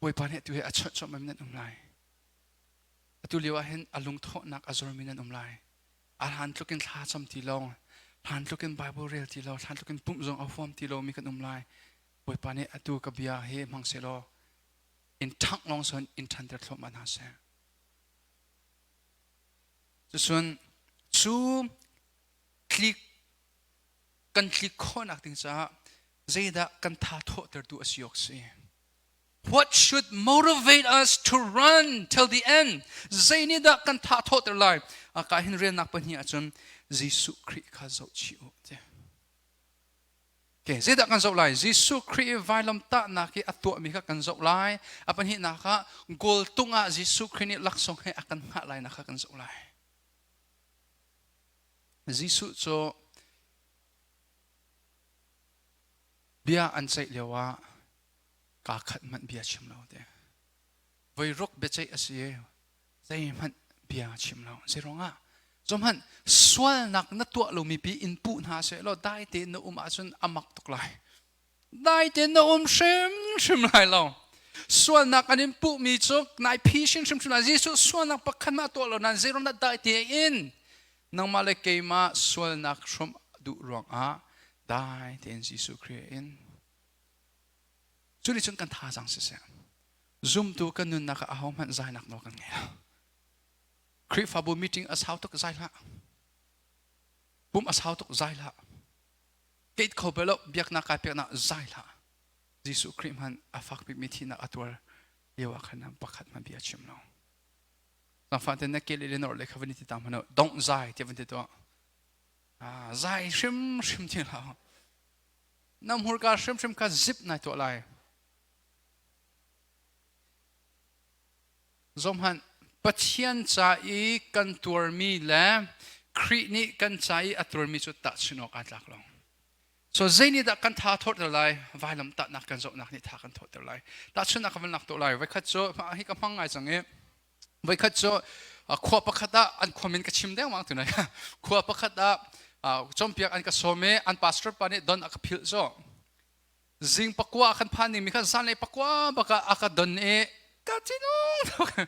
Bawipa nih atu hi a chawnh cuahmah mi nan um lai. Atu lio ah hin a lungthawhnak a zormi nan um lai. A hlan tluk in thla cam ti lo, hlan tluk in Bible rel ti lo, hlan tluk in pumh zong a huam ti lomi kan um lai. Bawipa nih atu ka bia hi hmang sehlaw in ṭhangh lawng son in ṭhanter thluahmah hna seh. Cucun cu tlik kan tlik khawhnak ding caah zeidah kan tha thawhtertu a si awk si? What should motivate us to run till the end? Zei nih dah kan tha thawhter lai? Ka hin relnak pahnih ahcun Jesuh Khrih kha zoh chih u ti. Okay, zeidah kan zoh lai? Jesuh Khrih i vailam tahnak i a tuahmi kha kan zoh lai. A pahnihnak ah goal tung ah Jesuh Khrih nih laksawng he a kan hngah lainak kha kan zoh lai. Jesuh cu bia an ceih lio ah kaa khat hmanh bia chim lo te. Voi ruk biaceih a si i zeihmanh bia chim lo. Zeiruangah? Zohhmanh, sualnak na tuah lomi pi in puh hna seh law dai tein na um ahcun a mak tuk lai. Dai tein na um hrimhrim lai lo. Sualnak an in puhmi cu nai phi hrimhrim lai. Jesuh sualnak pakhat mah tuah lo nain zeiruang dah dai tein nangmah le keimah sualnak hrawmh duh ruangah dai tein Jesuh Khrih in Cu nih cun kan thazaang siseh, zumtu kan nunnak ah ahohmanh zainak nawl kan ngei lo. Khrihfabu meeting a sau tuk zai hlah. Pum a sau tuk zai hlah. Keit kho bel lo biaknak kai peknak zai hlah. Jesuh Khrih hmanh a fak bikmi thihnak a tuar lio ah khan pakhat hmanh bia chim lo. Zangfah ten na ke le nor le kha van ti ta hmanh dongh zai ti van ti tuah. Zai hrimhrim ti hlah. Na hmurka hrimhrim kha zip nai tuah lai. Zohhmanh, Pathian ca i kan tuarmi le Khrih nih kan ca i a tuarmi cu tahchunh awk aa tlak lo. So zei nih dah kan tha thawhter lai? Vailam tahnak kan zohnak nih tha kan thawhter lai. Tahchunhnak ka van lak tuah lai. Voikhat cu hi ka hmang ngai cang i voikhat cu khua pakhat ah an khua min ka chim dengmang tu nai. Khua pakhat ah cawnpiak an ka sawm i an pastor pa nih don a ka philh cu. Zing pakua kan phan ning mi khan zanlei pakua baka a ka don i ka cinung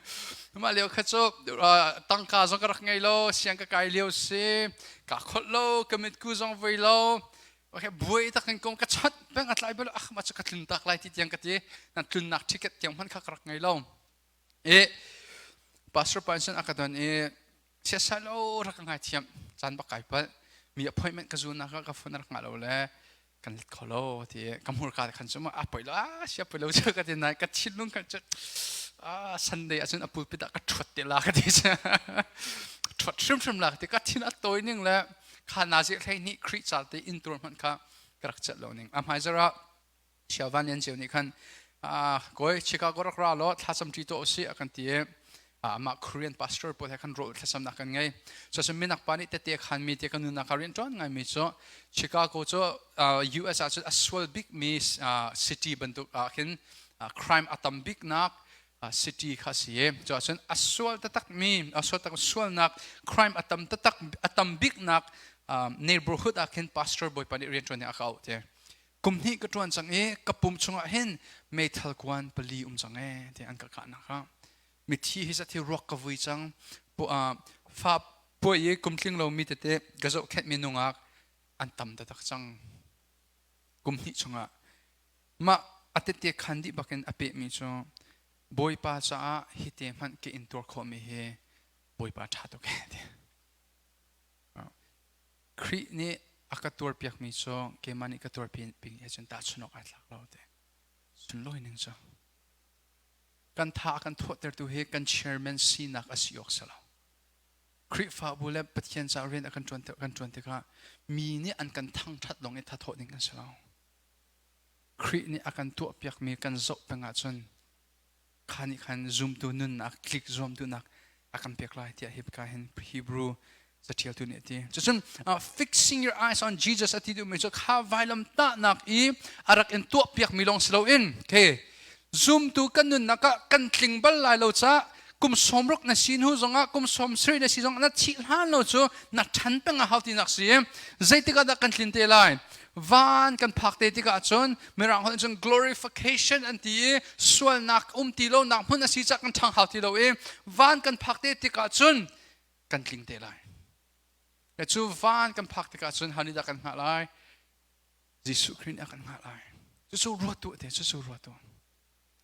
mah lio kha cu tangka zong ka rak ngei lo siang ka kai lio si ka kholh lo ka mitku zong voi lo okay buai tak in kong ka chat peng a tlai bel ah ma chu ka tlun tak lai ti tiang ka ti nan tlunnak ticket tiang hman kha ka rak ngei lo e pastor pa in a ka don i siasai lo rak ka ngai thiam caan bak kai pal mi appointment ka zun nak ka phone rak ngah lo le kan let kho lo ti ka hmurka khan cu a poi lo a sia poi lo cu ka ti nai ka thinlung khan cu a Sunday ahcun a pulpit ah ka ṭhuat te la ka ti ṭhuat hrimhrim la ka ti ka thin a tawi ning le kha nazi hlei nih Khrih ca te in tur hmanh kha ka rak celh lo ning a hmai zara Chiavan Lian Ceu nih khan kawi Chicago rak ra law thlacam ṭi tuah usih a kan ti i amah Korean pastor pawl he khan rawl thlacamnak kan ngei. Cuacun minak pa nih tete khan mi te kan nunnak ah rian ṭuan ngaimi cu Chicago cu US ah cun a sual bikmi city bantuk ah khin crime a tam biknak city kha si i cuahcun a sual taktakmi a sual tak sualnak crime a tam taktak a tam biknak neighborhood ah khin pastor bawipa nih rian ṭuan nih a ka auh te. Kum hnih ka ṭuan cang i ka pum chungah hin meithal kuan pali um cang ee ti an ka kahnak ah mithi hi zat hi ruak ka vui cang. Fa puai i kum tling lomi tete ka zohkhenhmi nungak an tam taktak cang. Kum hnih chungah mah a tete khan dih bakin a pehmi cu Bawipa caah hite hmanh ka intuar khawhmi hi Bawipa ṭha tuk ee ti. Khrih nih a ka tuarpiakmi cu keimah nih ka tuarpi he cun tahchunh awk ai tlak lo te. Sunlawi ning cu. Kan tha a kan thawhtertu hi kan chairman sinak a si awk si lo. Khrihfabu le Pathian ca rian a kan ṭuan kan ṭuan tikah mi nih an kan thangṭhat lawng i thathawh ding kan si lo. Khrih nih a kan tuahpiakmi kan zoh peng ahcun kha nih khan zumtu nunnak tlik zuamtunak a kan pek lai tiah hika hin Hebrew caṭialtu nih a ti. Cucun fixing your eyes on Jesus a ti duhmi cu kha vailam tahnak i a rak in tuahpiakmi lawng si loin okay, zumtu kan nunnak ah kan tling bal lai lo caah kum 60 na si hnu zongah kum 70 na si zongah na thih hlan lo cu na ṭhan peng a hau tinak si. Zeitik ah dah kan tlin te lai? Van kan phak te tikah cun Mirang holh cun glorification an ti i sualnak um ti lonak hmun a si cah kan ṭhang hau ti lo i van kan phak te tikah cun kan tling te lai. Cu van kan phak tikah cun hani dah kan hngah lai? Jesuh Khrih nih a kan hngah lai. Cucu ruat tuah te, cucu ruat tuah.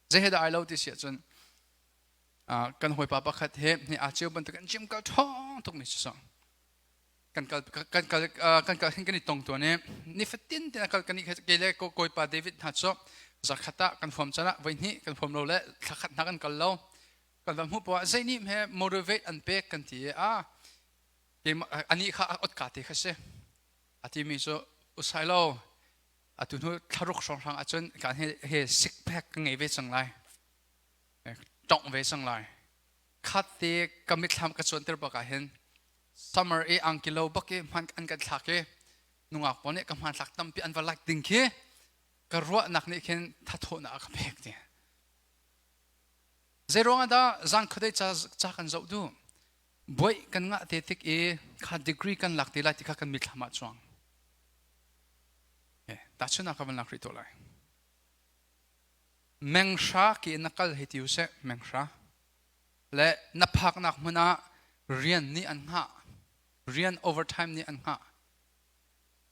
Zei he dah ai lo ti si ahcun kan hawipa pakhat he hi aa ceu bantuk an gym kal ṭhawng tukmi si kan kal kan kal kan kal hin kan i tong tuan i nifatin te kal kan i ke le kawipa David hna cu zakhat ah kan huam can ah voi hnih kan huam lo le thlakhat hna kan kal lo kan van hmuh poah zei nih he motivate an pek kan ti i a ani kha ot ka te kha si a ti mi cu usai lo atu hnu thlaruk hrawnghrang ahcun kan he he six pack ka ngei ve cang lai tongh ve cang lai khat te ka mitthlam ka cuanter bak ah hin summer i angki lo bak i hman an kan thlak i nungak pawl nih ka hmanthlak tampi an va like ding khi ka ruahnak nih khin thathawhnak a ka pek ti zei ruangah dah zan khuadei ca ca kan zoh duh buai kan ngah te tik i kha degree kan lak te lai ti kha kan mitthlam ah cuang tahchunhnak ka van lak rih to lai menghra ke na kal hei ti usih menghra le na phaknak hmun ah rian nih an hngah rian overtime nih an hngah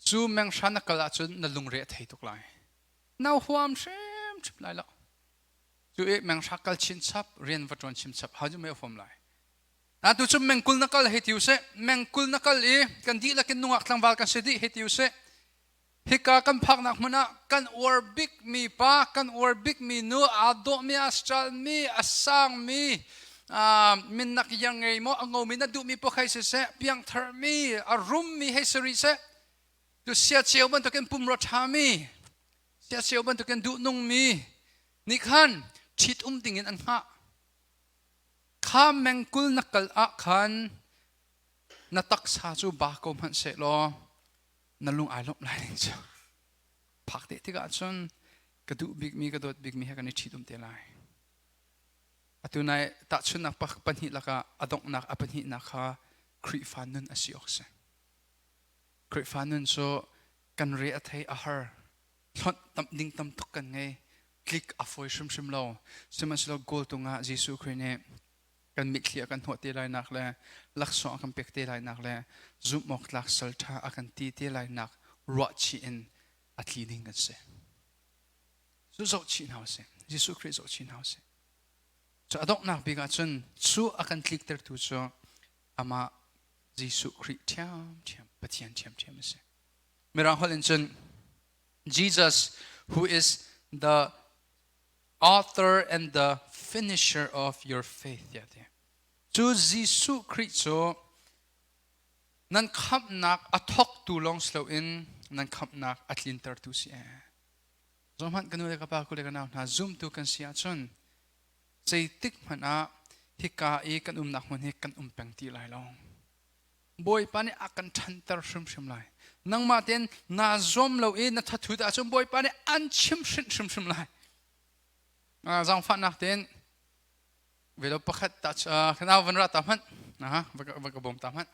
cu menghra na kal ahcun na lungre a thei tuk lai na huam hrimhrim lai lo cu i menghra kal chinchap rian va ṭuan chinchap hau cu mei huam lai atu cu mengkul na kal hei ti usih mengkul na kal i kan dihlak in nungak tlangval kan si dih hei ti usih Hika kan phaknak hmun ah kan uar bikmi pa, kan uar bikmi nu, aa dawhmi, aa stralmi, a sangmi, minnak yang ngei maw, a ngomi na duhmi paoh hei siseh, piangtharmi, a rummi hei si rih seh, tu siaceu bantukin pumrua ṭhami, siaceu bantukin duhnungmi nih khan ṭhit um dingin an hngah. Kha mengkul na kal ah khan na taksa cu ba ko hmanh seh law na lung ai lawmh lai ning cu. Phak te tikah cun ka duh bikmi ka dawt bikmi he kan i ṭhitum te lai. Atu nai tahchunhnak pahnih lakah a donghnak a pahnihnak kha Khrihfa nun a si awk si. Khrihfa nun cu kan re a thei a har. Hlonh tam ding tam tuk kan ngei. Tlik a fawi hrimhrim lo. Sihmanhsehlaw goal tungah Jesuh Khrih nih kan mitthli a kan hnawh te lainak le laksawng a kan pek te lainak le zumh awk tlak sal ṭha a kan ti te lainak ruahchih in a tli ding kan si. Cu zohchih hna usih. Jesuh Khrih zohchih hna usih. Cu a donghnak bik ah cun cu a kan tliktertu cu amah Jesuh Khrih ṭhiamṭhiam Pathian ṭhiamṭhiam a si. Mirang holh in cun Jesus who is the author and the finisher of your faith tiah ti. Cu Jesuh Khrih cu nan khamhnak a thawktu lawng si loin nan khamhnak a tlintertu si ee. Zohhmanh ka nu le ka pa ku le ka nau hna zumtu kan si ahcun zeitik hmanh ah hika i kan umnak hmun hi kan um peng ti lai lo. Bawipa nih a kan ṭhanter hrimhrim lai. Nangmah tein naa zuam lo i na thathut ahcun Bawipa nih an chimhrinh hrimhrim lai. Zaangfahnak tein velo pakhat ta nau van ra ta hmanh va ka bawm ta hmanh.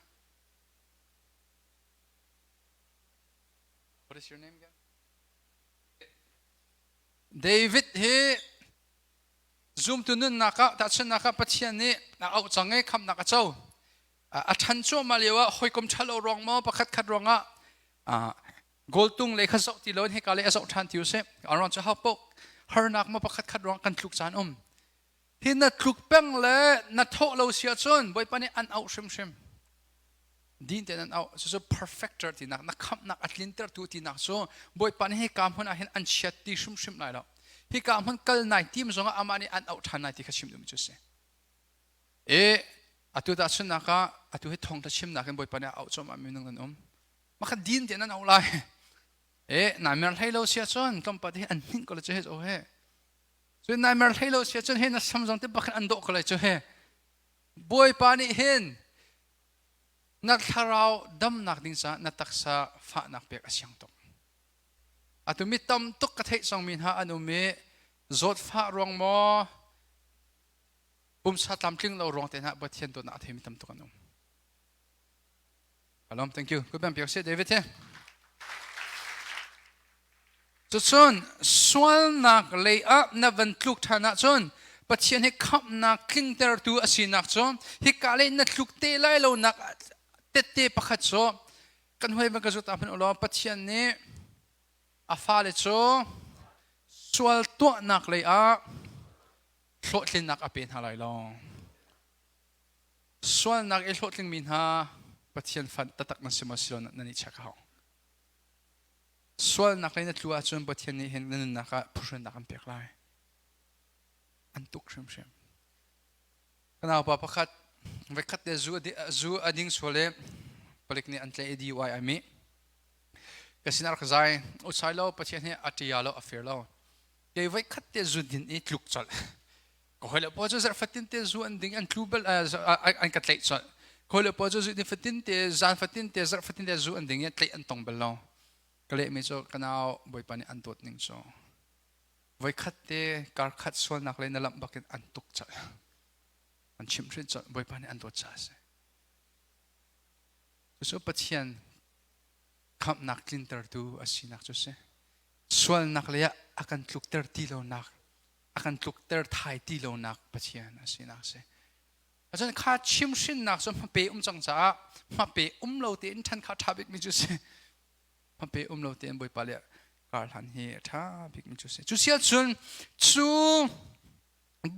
What is your name again? David hi zumtu nunnak ah tahchunhnak ah Pathian nih a auh cang i khamhnak a co. A ṭhan cuahmah lio ah hawikom ṭhalo ruang maw pakhat khat ruangah goaltung le kha zoh ti loin hika le a zoh ṭhan ti usih. A ruang cu hau harnak maw pakhat khat ruang kan tluk caan um. Hi na tluk peng le na thawh lo si ahcun Bawipa nih an auh hrimhrim. Din tein an auh. Cucu perfecter tinak, na khamhnak a tlintertu tinak cu Bawipa nih hika hmun ah hin an chiat ti hrimhrim lai lo. Hika hmun kal nai tim zongah amah nih an auh ṭhan lai ti kha chim duhmi cu a si. E atu tahchunhnak ah atu hi thawngṭha chimnak in Bawipa nih a auh cuahmah mi minung nan um. Mah kha din tein an auh lai. E nai mer hlei lo si ahcun tlawmpal te hi an hninh ko le cu he zo he. Cun nai mer hlei lo si ahcun he na sam zong te bak an dawh ko lai cu he. Bawipa nih hin na thlarau damnak ding caah na taksa fahnak pek a siang tuk. Atu mi tam tuk ka theih cangmi hna an um i zawtfah ruang maw pumsa tlamtling lo ruang te hna Pathian dawtnak a theimi tam tuk an um. Alom, thank you. Good bang piak si David he. Cucun sualnak lei ah na van tluk ṭhan ahcun Pathian hi khamhnak tlingtertu a sinak cu hika lei na tluk te lai lonak tette pakhat cu kan hoi van ka zut ah hmanh ulaw Pathian nih a fale cu sual tuahnak lei ah hlawhtlinnak a pe hna lai lo. Sualnak i hlawhtlingmi hna Pathian fa taktak nan si maw si lo nan i check a hau. Sualnak lei na tlu ahcun Pathian nih hin na nunnak ah phuhrennak an pek lai. An tuk hrimhrim. Ka naupa pakhat voikhat te zu a ding sual i palik nih an tlaih i DUI ai mih. Ka sin rak zai, usai lo Pathian hi a ṭia lo a fir lo. Kei voikhat te zu din i tluk colh. Ka hawile pawl cu zarh fatin te zu an ding an tlu bal an ka tlaih colh. Ka hawile pawl cu zu ni fatin te zan fatin te zarh fatin te zu an ding i tlaih an tong bal lo. Ka lehmi cu ka nau Bawipa nih an dawt ning cu voikhat te karkhat sualnak le na lamh bakin an tuk colh. An chimhhrinh colh. Bawipa nih an dawt caah a si. Cucu Pathian khamhnak tlintertu a sinak cu a si. Sualnak lei ah a kan tlukter ti lonak a kan tlukter thai ti lonak Pathian a sinak a si. Acun kha chimhrinnak cu hmape um cang caah hmape um lo tein ṭhan kha ṭha bikmi cu si. Hmape um lo tein Bawipa le kar hlan hi a ṭha bikmi cu si. Cu si ahcun cu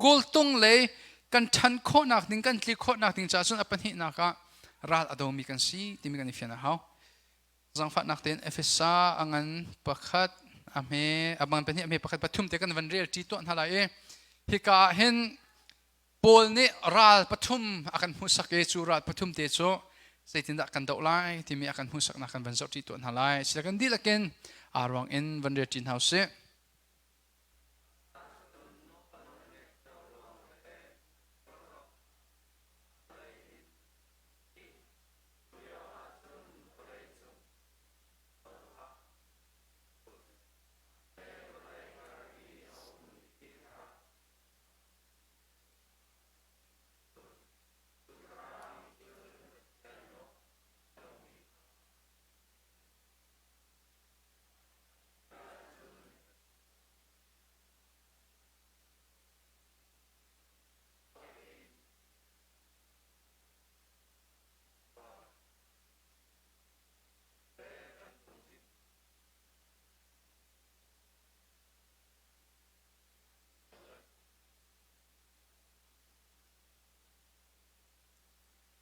goaltung lei kan ṭhan khawhnak ding kan tli khawhnak ding caah cun a pahnihnak ah ral a domi kan si timi kan i fian a hau. Zangfahnak tein Efesa a ngan pakhat a hme a bang pahnih a hme pakhat pathum te kan van rel ṭi tuah hna lai i hika ah hin Paul nih ral pathum a kan hmuhsak i cu ral pathum te cu zeitindah kan doh lai timi a kan hmuhsaknak kan van zoh ṭi tuah hna lai. Sila kan dihlak in aa ruang in van rel ṭi hna usih.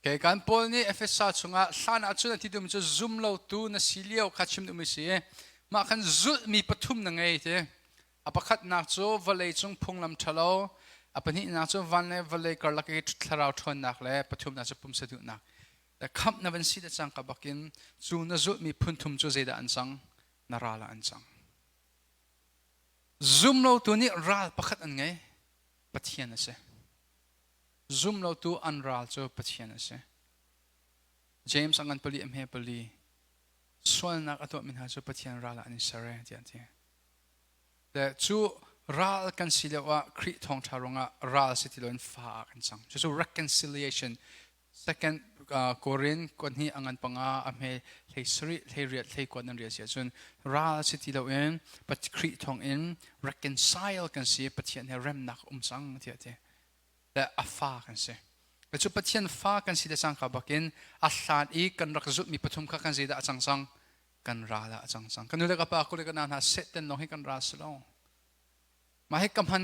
Kei kan Paul nih Efesa chungah hlan ahcun a ti duhmi cu zum lotu na si lio kha chim duhmi si i mah khan zulhmi pathum na ngei ti. A pakhatnak cu vawlei cung phunglam ṭhalo, a pahnihnak cu van le vawlei karlak i thlarau ṭhawnnak le pathumnak cu pumsa duhnak. Le khamh na van si le cangka bakin cu na zulhmi phunthum cu zeidah an cang? Na ral ah an cang. Zum lotu nih ral pakhat an ngei, Pathian a si. Zumlotu an ral cu Pathian a si. James a ngan pali a hme pali sualnak a tuahmi hna cu Pathian ral ah an i ser e tiah a ti. Le cu ral kan si lio ah Khrih thawngṭha ruangah ral si ti loin fa ah kan cang. Cucu reconciliation second Korin kuan hi a ngan panga a hme hlei sarih hlei riat hlei kuat nan rial si ahcun ral si ti loin Khrih thawngin reconcile kan si Pathian he remnak um cang tiah a ti. Le a fa kan si. Cu Pathian fa kan si le cangka bakin a hlan i kan rak zulhmi pathum kha kan zeidah a cang cang? Kan ral ah a cang cang. Ka nu le ka pa, kule ka nau hna Satan lawng hi kan ral si lo. Mah hi ka hman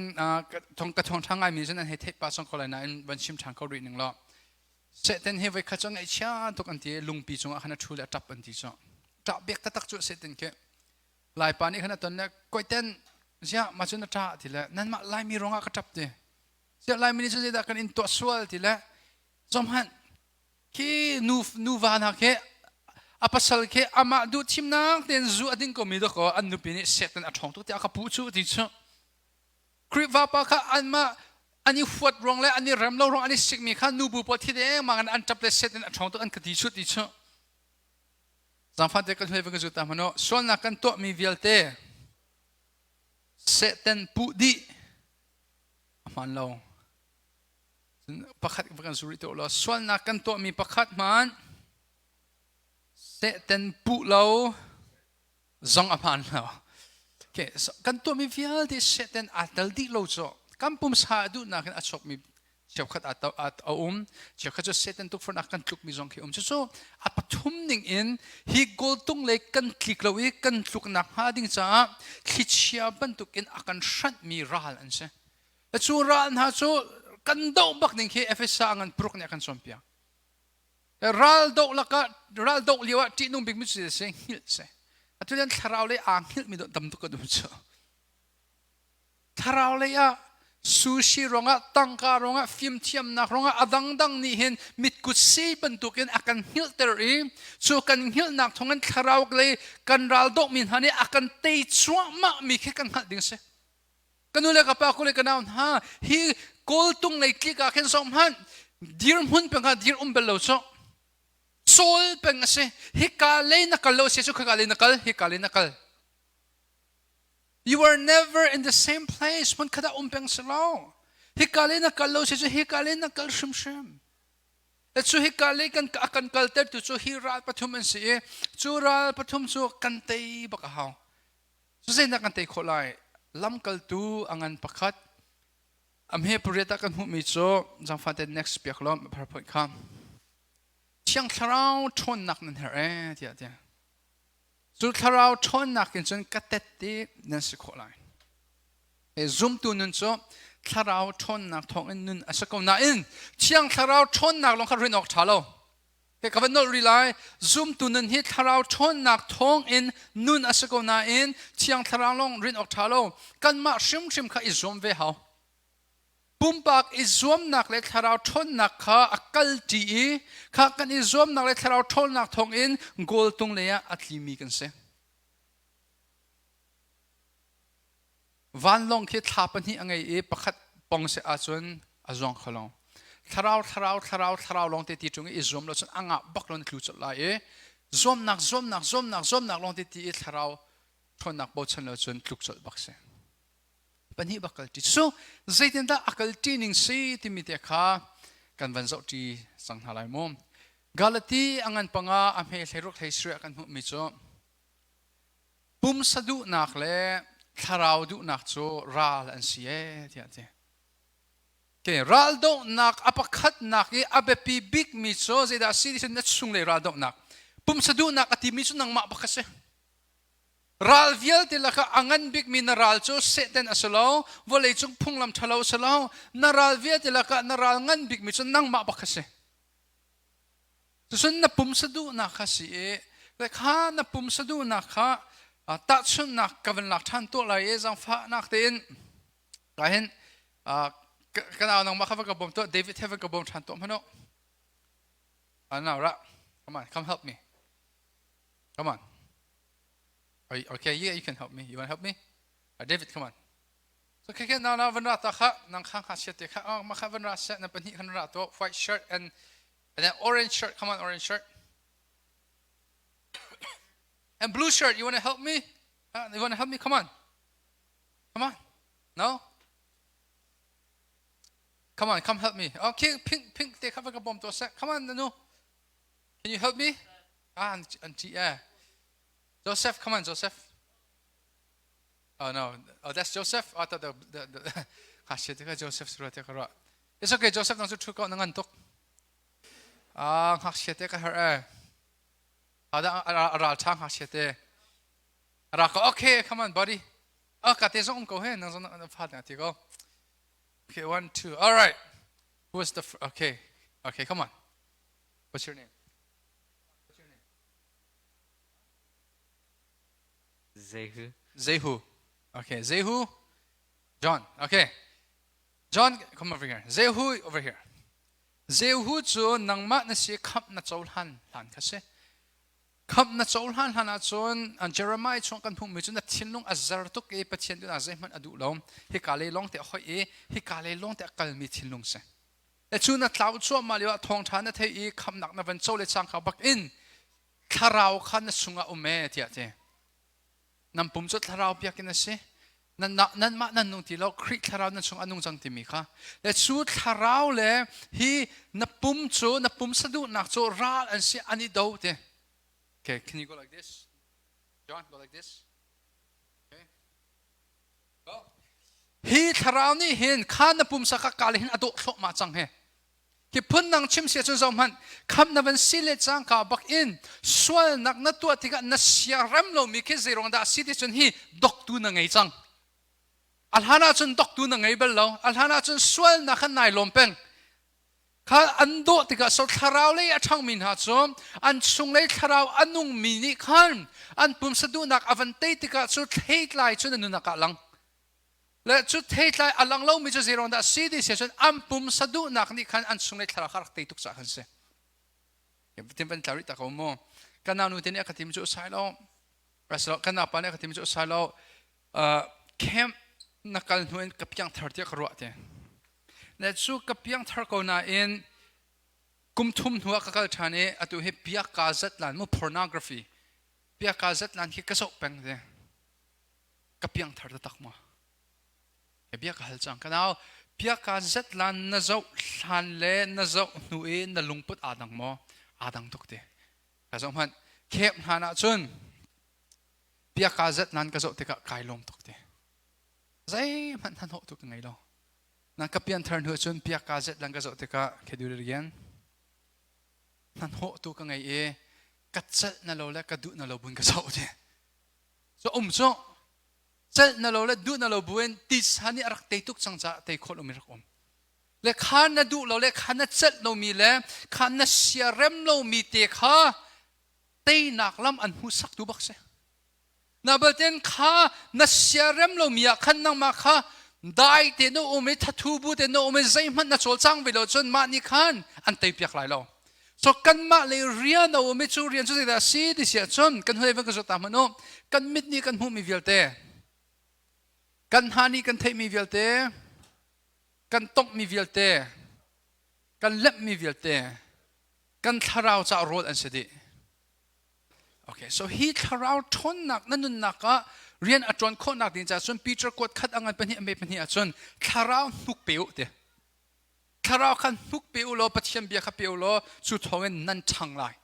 thong ka thong ṭha ngaimi cun an hei theih pah cang ko lai nain van chim ṭhan ko rih ning law. Satan hi voikhat cu ngaihchia tuk an ti i lungpi cungah khan a ṭhu le a ṭap an ti cu. Ṭah biak taktak cu Satan khi. Laipa nih khan a ton le koiten ziah mah cun a ṭah ti le nanmah Laimi ruangah ka ṭap ti. Ziah Laimi nih cun zeidah kan in tuah sual ti le zomhmanh khi nu nuva hna khi a pasal khi amah duh thimnak tein zu a ding komi dawkaw an nupi nih Satan a ṭhawng tuk tiah ka puh cu ti cu Khrihfa pa kha anmah an i huat ruang le an i rem lo ruang an i sikmi kha nubu pawl thi dengmang in an ṭap le Satan a ṭhawng tuk an ka ti cu ti cu Zaangfah te kan hlei va ka zu ta hmanh sualnak kan tuahmi vialte Satan puh dih a hmaan lo. Pakhat va kan zu rih tuah law sualnak kan tuahmi pakhat hmanh Satan puh lo zong a hmaan lo. Okay, kan tuahmi vialte Satan aa tel dih lo cu kan pumsa duhnak in a chuakmi cheukhat a um cheukhat cu Satan tukforhnak kan tlukmi zong khi um cucu a pathum ning in hi goal tung lei kan tlik lo i kan tluknak hnga ding caah thlichia bantukin a kan hranhmi ral an si cu ral hna cu kan doh bak ning khi Efesa ngan pruk nih a kan cawnpiak ral doh lakah ral doh lio ah ṭihnung bikmi cu si hngilh si atu lian thlarau lei aa hngilhmi tam tuk kan um cu Thlarau lei ah sushi ruangah tangka ruangah fimthiamnak ruangah a dangdang nih hin mitkut si bantukin a kan hngilhter i cu kan hngilhnak thawngin thlarau lei kan ral dohmi hna nih a kan tei cuahmah mi khi kan hngalh ding si. Ka nu le ka pa kule ka nau hna hi kawltung lei tlik ah khin zong hmanh dirhmun peng ah dir um bel lo cu cawl peng a si hika lei na kal lo si cu khaka lei na kal hika lei na kal. You are never in the same place. Hmun khat ah um peng si lo. Hika le na kal lo si cu hika le na kal hrimhrim. Cu hika le kan a kan kalter tu cu hi ral pathum an si i cu ral pathum cu kan tei bak a hau. Cu zeidah kan tei khawh lai? Lamkaltu a ngan pakhat a hme pariat ah kan hmuhmi cu zangfah te next piak law PowerPoint kha. Thiang Thlarau ṭhawnnak nan herh ee tiah a ti. Cu thlarau ṭhawnnak in cun ka tette nan si khawh lai. Zumtu nun cu thlarau ṭhawnnak thawngin nun a si ko nain Thiang Thlarau ṭhawnnak lawng kha rin awk ṭha lo. Ka van nolh rih lai. Zumtu nun hi thlarau ṭhawnnak thawngin nun a si ko nain Thiang Thlarau lawng rin awk ṭha lo. Kanmah hrimhrim kha i zuam ve hau. Pumpak i zuamnak le thlarau ṭhawnnak kha a kalṭi i kha kan i zuamnak le thlarau ṭhawnnak thawngin goal tung lei ah a tlimi kan si. Vanlawng khi thla pahnih a ngei i pakhat pong si ahcun a zuang kho lo. Thlarau, thlarau, thlarau, thlarau lawng te ti ṭung i i zuam lo cun a ngah bak lo na tlu colh lai i zuamnak, zuamnak, zuamnak, zuamnak lawng te ti i thlarau ṭhawnnak bochan lo cun tluk colh bak si. Pahnih bak kalṭi cu zeitindah a kalṭi ning si timi te kha kan van zohṭi cang hna lai mu. Galati a ngan panga a hme hleiruk hlei sarih kan hmuhmi cu pumsa duhnak le thlarau duhnak cu ral an si ee tiah a ti. Ke ral dohnak a pakhatnak i a biapi bikmi cu zeidah a si ti na chunglei ral dohnak. Pumsa duhnak a timi cu nangmah bak a si. Ral vialte lakah a ngan bikmi na ral cu Satan a si lo, vawleicung phunglam ṭhalo a si lo. Na ral vialte lakah na ral ngan bikmi cu nangmah bak a si. Cucun na pumsa duhnak kha si i le kha na pumsa duhnak kha tahchunhnak ka van lak ṭhan tuah lai i zaangfahnak tein ka hin ka nau nangmah kha va ka bawm tuah David he va ka bawm ṭhan tuah hmanh u. Now ra, come on, come help me. Come on. Okay, yeah, you can help me. You want to help me? David, come on. So khe khe na na van ra ta kha nang kha kha sia te kha oh ma kha van ra sia na pahnih khan ra to white shirt and then orange shirt come on orange shirt and blue shirt you want to help me you want to help me come on come on no come on come help me okay pink pink te kha va ka bom to sa come on nanu can you help me ah an chi eh Joseph come on Joseph Oh no, oh that's Joseph. Oh, the the the ah shit, ka Joseph sura te ka ra. It's okay, Joseph nang chu thu ko na ngan tuk. Ah, ngak shit te ka har eh. Ada ral tha ngak shit te. Ra ko okay, come on buddy. Ah, ka te zong ko he nang zong na phat na ti ko. Okay, one, two. All right. Who was the okay? Okay, come on. What's your name? What's your name? Zehu. Zehu. Okay, Zehu. John. Okay. John, come over here. Zehu over here. Zehu cu nangmah na si khamh na cohlan hlan kha si. Khamh na cohlan hlan ahcun Jeremiah chung kan hmuhmi cu na thinlung a zer tuk i Pathian duhnak zeihmanh a duh lo. Hika lei lawng te a hoih i hika lei lawng te a kalmi thinlung si. Le cu na tlau cuahmah lio ah thawngṭha na theih i khamhnak na van co le cangka bak in thlarau kha na chungah um e tiah ti nan pum cu thlarau biakinn a si nanmah nan nung ti lo Khrih thlarau nan chung a nung cang timi kha le cu thlarau le hi na pum cu na pum saduhnak cu ral an si an i do ti okay can you go like this John go like this okay go hi thlarau nih hin kha na pumsa kha kal hin a dawh thluahmah cang he Hi phundang chim si ahcun zohhmanh, khamh na van si le cangka bak in sualnak na tuah tikah na siarem lomi khi zeiruang dah a si ti cun hi doktu na ngei cang. A hlan ahcun doktu na ngei bal lo. A hlan ahcun sualnak khan nai lawm peng. Kha an dawh tikah so thlarau lei a ṭhangmi hna cu an chunglei thlarau a nungmi nih khan an pumsa duhnak a van tei tikah cu thleitlai cu na nunnak ah lang. Le cu theitlai a lang lomi cu zeiruang dah si ti si ahcun an pumsa duhnak nih khan an chung le thlarau kha rak tei tuk caah khan si. Tim van tlau rih ta ko mu. Kan nau nu te nih a ka tim cu sai lo. Kan naupa nih a ka tim cu sai lo. Camp na kal hnu in ka piang thar tiah ka ruah te. Le cu ka piang thar ko nain kum thum hnu ah ka kal ṭhan i atu hi biaka zatlan mu pornography biaka zatlan khi ka zoh peng te. Ka piangthar taktak maw? Ka bia ka hal cang. Ka nau, biaka zetlan na zoh hlan le na zoh hnu i na lungput aa dang maw? Aa dang tuk te. Ka zoh hmanh. Khep hlan ahcun biaka zetlan ka zoh tikah kai lawm tuk te. Zeihmanh hnahnawh tu ka ngei lo. Na ka pianthar hnu cun biaka zetlan ka zoh tikah can do it again? Hnahnawh tu ka ngei i ka celh na lo le ka duh na lo bun ka zoh te. Cu um cu celh na lo le duh na lo buin tisa nih a rak tei tuk cang caah tei khawh lomi rak um. Le kha na duh lo le kha na celh lomi le kha na siarem lomi te kha teinak lam an hmuhsaktu bak si. Na balten kha na siarem lomi ah khan nangmah kha dai te na um i thathu bu te na um i zeihmanh na cawlcang ve lo cun mah nih khan an tei piak lai lo. So kanmah lei rian a um i cu rian cu zeidah a si ti si ahcun kan hnulei van kan zoh ta hmanh u kan mit nih kan hmuhmi vialte kan hna nih kan theihmi vialte kan tonghmi vialte kan lemhmi vialte kan thlarau caah rawl an si dih. Okay, so hi thlarau ṭhawnnak na nunnak ah rian a ṭuan khawhnak ding caah cun Peter kuat khat a ngan pahnih a me pahnih ahcun thlarau hnuk pe u ti. Thlarau kha hnuk pe u law Pathian bia kha pe u law cu thawngin nan ṭhang lai.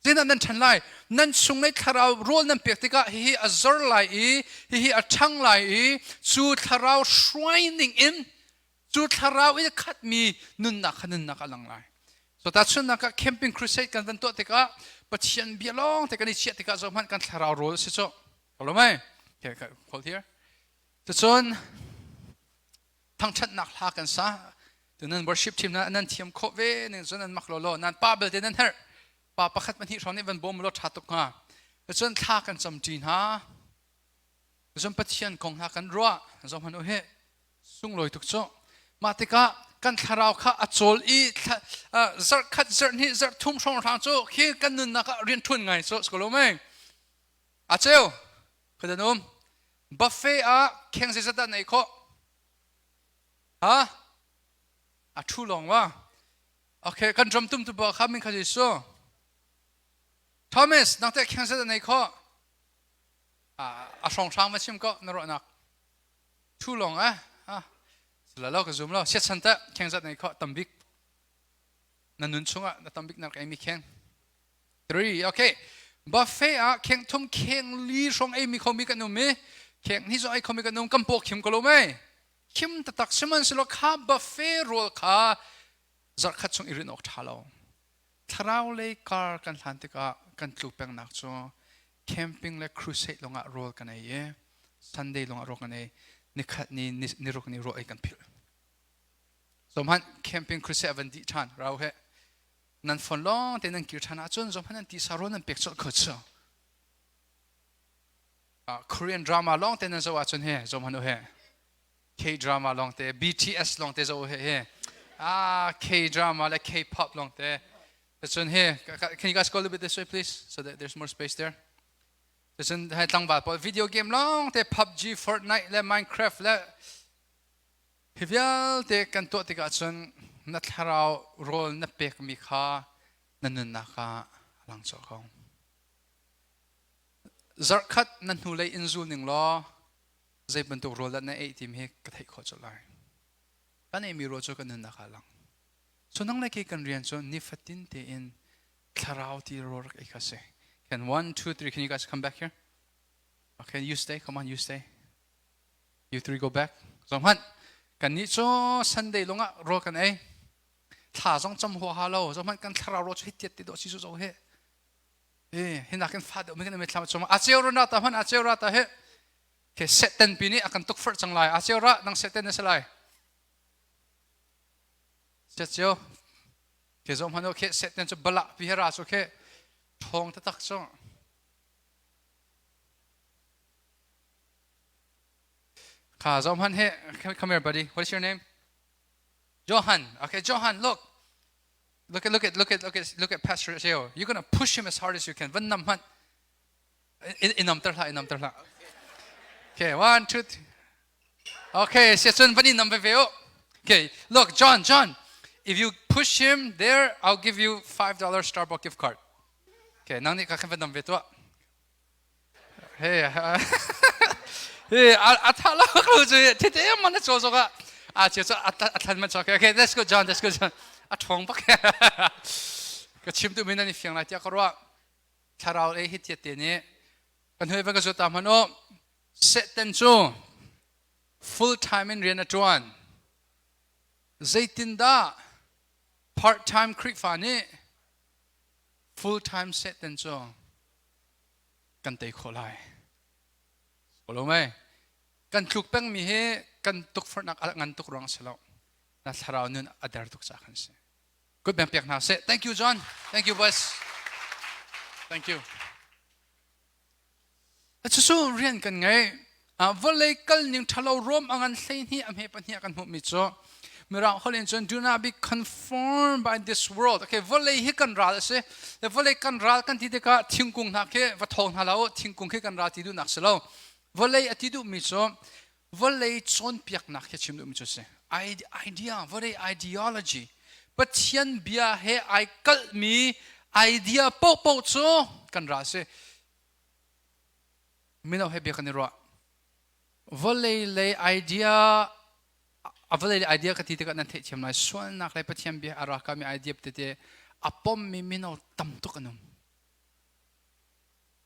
Zeidah nan ṭhan lai? Nan chung i thlarau rawl nan pek tikah hihi a zor lai i hihi a ṭhang lai i cu thlarau hruai ning in cu thlarau in khatmi nunnak kha nunnak a lang lai. So tahchunhnak ah camping crusade kan van tuah tikah Pathian bia lawng te kan i chiah tikah zohhmanh kan thlarau rawl a si cu. Ko lo mei? Okay, hold here. Cucun thangṭhatnak hla kan sa. Tu nan worship team na nan thiam khawh ve ning cun nan mak lawlaw nan pa belte nan herh. Pa pakhat pahnih hrawng nih van bawm law ṭha tuk hnga. Cun thla kan camṭi hna. Cun Pathian kong hna kan ruah. Zoh hmanh u hi. Sunglawi tuk cu. Mah tikah kan thlarau kha a cawl i zarh khat, zarh hnih, zarh thum hrawng hrang cu khi kan nunnak ah rian ṭhuan ngai cu si ko lo mei? A cheu, khadan um. Buffet ah kheng zeizat dah na ei khawh? Ha? A ṭhu lawng wa. Okay, kan drum tum tu ba kha min kha Jesu. Thomas, nang te kheng zeizat na ei khawh? A hrong hrang ma chim ko na ruahnak. Ṭhu lawng eh? Ah, la lo ka zum lo. Siat san ta kheng zat na ei khawh tambik. Na nun chungah na tambik na rak ei mi kheng. 3 okay buffet ah kheng thum kheng li hrawng ei mi khomi kan um i kheng ni zong ei khomi kan um kan paw khim ko lo mei khim taktak sihmanhsehlaw kha buffet rawl kha zarhkhat chung i rin awk ṭha lo thlarau lei kar kan hlan tikah kan tlu pengnak cu camping le crusade longah rawl kan ei i Sunday longah rawl kan ei nikhat ni niruk ni rawl ei kan philh so hmanh camping crusade van dih ṭhan rau he nan phone lawng te nan kir ṭhan ahcun zohhmanh nan tisa rawl nan pek colh kho cu Korean drama lawng te nan zoh ahcun he zohhmanh u he K drama lawng te BTS lawng te zoh he he ah K drama le K pop lawng te cun he can you guys go a little bit this way please so that there's more space there cun hai tlangval pawl video game lawng te PUBG Fortnite le Minecraft le Hi vialte kan tuah tikah cun na thlarau rawl na pekmi kha na nunnak ah a lang cawh ko. Zarhkhat na hnulei in zul ning law zei bantuk rawl dah na ei timi hi ka theih khawh colh lai. Kan eimi rawl cu kan nunnak ah a lang. So nang le kei kan rian cu nifatin tein thlarau ti rawl rak ei kha si. Can one, two, three, can you guys come back here? Okay, you stay. Come on, you stay. You three go back. Zong hmanh kannih cu Sunday lungah rawl kan ei. Thla zong cam huaha lo. Zong hmanh kan thlarau rawl cu hitiat ti dawh si zo he. Eh, hinak kan fa deuh mi kan thlam chung a cheu ra ta hman a cheu ra ta he. Ke seten pi nih a kan tukforh cang lai. A cheu ra nang seten na si lai. Set cheu. Ke zong hmanh ke seten cu bala pi ra cu ke thong tatak cu. Kha zoh hmanh he come here buddy what is your name Johan okay Johan look look at look at look at look at look at Pastor Seo you're gonna push him as hard as you can van nam hmanh in nam ter hlah in nam ter hlah okay one two three okay sia cun van in nam ve ve o okay look John John if you push him there I'll give you $5 Starbucks gift card okay nang nih ka khan van nam ve tuah He he a tha lo ko cu thite man a chaw zok ah a che chu a thlan man okay okay let's go John let's go John a thong bak ka chim tu min an i fiang lai tiah ka ruah thlarau ei hi tiat te nih kan hui van ka zu ta hman o Satan cu full time in rian a tuan zeitindah part time Khrihfa nih full time Satan cu kan tei khawh lai. Lo mei kan tluk pengmi hi kan tukforhnak a ngan tuk ruang si lo. Na thlarau nun a der tuk ca kan si. Good bang pek hna seh. Thank you John. Thank you boys. Thank you. Cucu rian kan ngei. Vawlei kal ning ṭhalo rom a ngan 12 a hme pahnih kan hmuhmi cu Mirang holh in cun do not be conformed by this world. Okay, vawlei hi kan ral a si. Le vawlei kan ral kan ti tikah thingkung hna khi va thawng hna lo, thingkung khi kan ral ti duhnak si lo. Vawlei a ti duhmi cu vawlei cawnpiaknak khi chim duhmi cu si. Idea, vawlei ideology. Pathian bia he ai kalhmi idea paohpaoh cu kan ral si. Mino he bia kan i ruah. Vawlei lei idea a vawlei lei idea ka ti tikah nan theihthiam lai sualnak le Pathian bia a rakami idea tete a pommi mino tam tuk an um.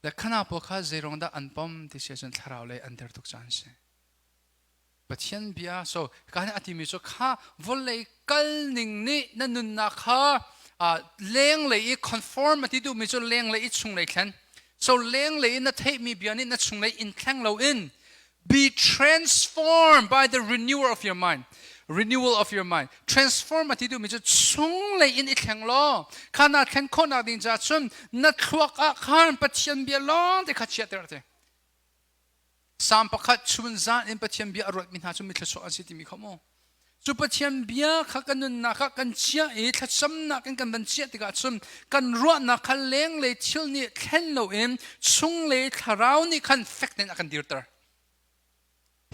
Le khana pawl kha zeiruang dah an pom ti si ahcun thlarau lei an der tuk caan si. Pathian bia so ka nih a timi cu kha vawlei kal ning nih na nunnak kha lenglei i conform a ti duhmi cu lenglei i chunglei thlen so lenglei i na theihmi bia nih na chunglei in thleng loin be transformed by the renewer of your mind. Renewal of your mind. Transform a ti duhmi cu chunglei in i thleng law kha naa thlen khawhnak ding caah cun na thluak ah khan Pathian bia lawng te kha chiahter a ti. Psalm pakhat chun zan in Pathian bia a ruatmi hna cu mi thluachuah an si timi kha mu. Cu Pathian bia kha kan nunnak ah kan chiah i thlacamnak in kan van chiah tikah cun kan ruahnak kha lenglei thil nih thlen loin chunglei thlarau nih khan fek tein a kan dirter.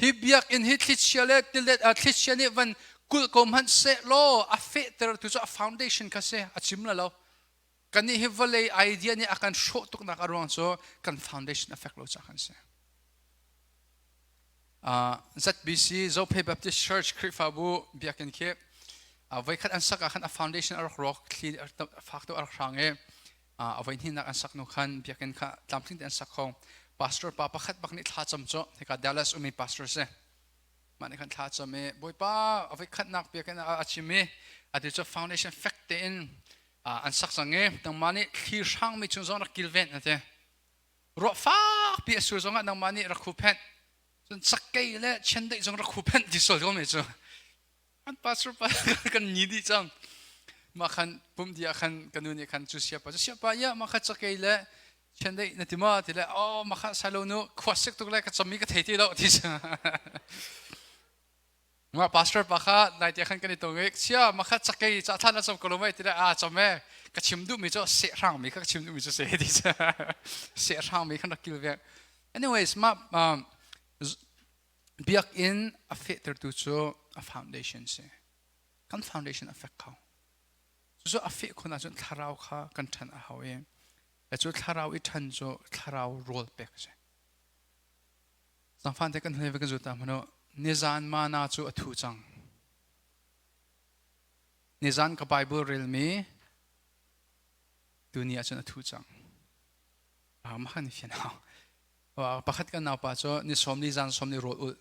Hi biakinn hi thlichia le tilet thlichia nih van kulh ko hmanh seh law a fehter tu cu a foundation kha si a chim la lo. Kannih hi vawlei idea nih a kan hrawh tuknak a ruang cu kan foundation a fek lo caah kan si. ZBC Zophei Baptist Church Khrihfabu biakinn khi voikhat an sak ah khan a foundation a rak rawk thli fak deuh a rak hrang i a voi hnihnak an sak hnu khan biakinn kha tlamtling te an sak kho. Pastor pa pakhat bak nih thla cam cu hika Dallas ummi pastor si. Mah nih khan thla cam i Bawipa a voikhatnak biakinn a chim i atu cu foundation fek tein an sak cang i nangmah nih thli hrangmi chung zong rak kilven a ti. Ruah fakpi a sur zongah nangmah nih rak huhphenh. Cun cakei le chiandeih zong rak huhphenh ti sual ko mi cu. An pastor pa kan ni dih cang. Mah khan pum dia khan ka nu nih khan cu siapa cu siapa ya mah kha cakei le chiandeih na ti ma ti le oh mah kha silo nu khua sik tuk le ka cam mi ka thei ti lo ti Mah pastor pa kha nai te khan kan i tong i sia ma kha cakei ca thlan a cam ko lo mei ti le a cam e ka chim duh mi cu seh hrang mi kha ka chim duh mi cu se ti seh hrang mi khan rak kil ve. Anyways, ma biakinn a fehtertu cu a foundation si. Kan foundation a fek kho. Cucu a feh khun ahcun thlarau kha kan ṭhan a hau i cu thlarau i ṭhan cu thlarau rawl pek a si. Zangfan te kan hlei ve kan zut ta hmanu nizan mana cu a thu cang. Nizan ka Bible relmi tuni ahcun a thu cang. Mah kan fian hau. Pakhat kan naupa cu ni sawm ni zan sawm ni rawl ulh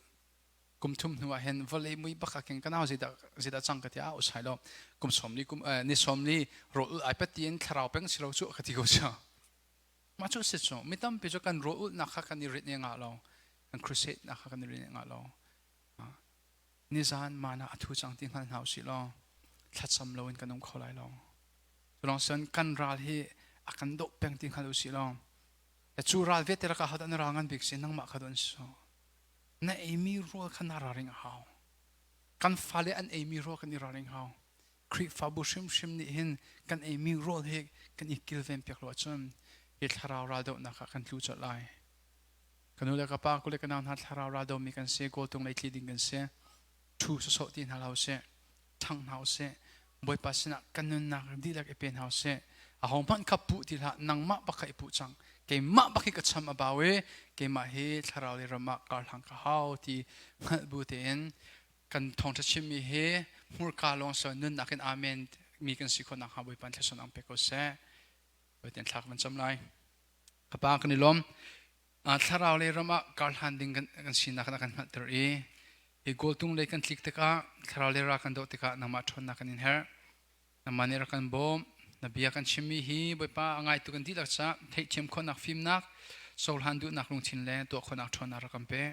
kum thum hnu ah hin vawlei mui bak ah khin ka nau zeidah zeidah cang ka ti a usai lo kum sawm li kum ni sawm li rawl ulh ai pat tiin thlarau peng si lo cu ka ti ko cu. Mah cu si cu mi tampi cu kan rawl ulhnak kha kan i rit ne ngah lo kan crusade nak kha kan i rit ne ngah lo. Nizan mana a thu cang ti hngal hna usih law thlacam loin kan um kho lai lo. Culong cun kan ral hi a kan doh peng ti hngal usih law cu ral vialte lakah hodah na ral ngan bik si nangmah kha don si na eimi rawl kha na ralring a hau. Kan fale an eimi rawl kan i ralring hau. Khrihfabu hrimhrim nih hin kan eimi rawl hi kan i kilven piak lo ahcun hi thlarau raldohnak ah kan tlu colh lai. Ka nu le ka pa, ku le ka nau hna thlarau raldomi kan si, kawltung lei tli ding kan si. Ṭhu sawsawh ti hna hlah usih, ṭhang hna usih. Bawipa sinah kan nunnak dihlak i pe hna usih. Ahohmanh kha puh ti hlah, nangmah bak kha i puh cang. Keimah bak hi ka cham a bau i keimah hi thlarau lei ram ah karhlang ka hau ti hngalh bu tein kan thawngṭha chimmi hi hmurka lawng so nunnak in amen mi kan si khawh nakhnga Bawipa thluachuah ang pe ko seh. Bawipa thlak van cam lai. Ka pa kan i lawm. Thlarau lei ram ah karhlan ding kan sinak na kan hngalhter i hi goaltung lei kan tlik tikah thlarau lei ra kan doh tikah nangmah ṭhawnnak kan in herh. Nangmah nih rak kan bawm. Na bia kan chimmi hi Bawipa a ngaitu kan dihlak caah theihthiam khawhnak fimnak, cohlan duhnak lungthin le tuah khawhnak ṭhawnnak rak kan pe.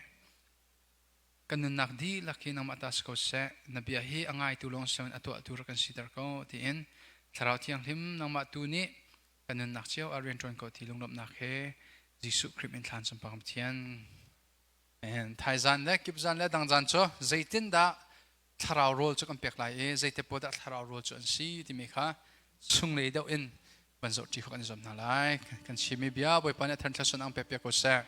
Kan nunnak dihlak hi nangmah ta si ko seh. Na bia hi a ngaitu lawng si loin a tuahtu rak kan siter ko tiin Thlarau Thianghlim nangmah tu nih kan nunnak cio ah rian ṭuan ko ti lunglawmhnak he Jesuh Khrih min thlan sunpar Pathian. Thaizan le kipzan le dangzan cu zeitindah thlarau rawl cu kan pek lai i zeite pawl dah thlarau rawl cu an si timi kha chunglei deuh in van zoh ṭi kho kan i zuam hna lai. Kan chimmi bia Bawipa nih a thar thla sun ang pek piak ko seh.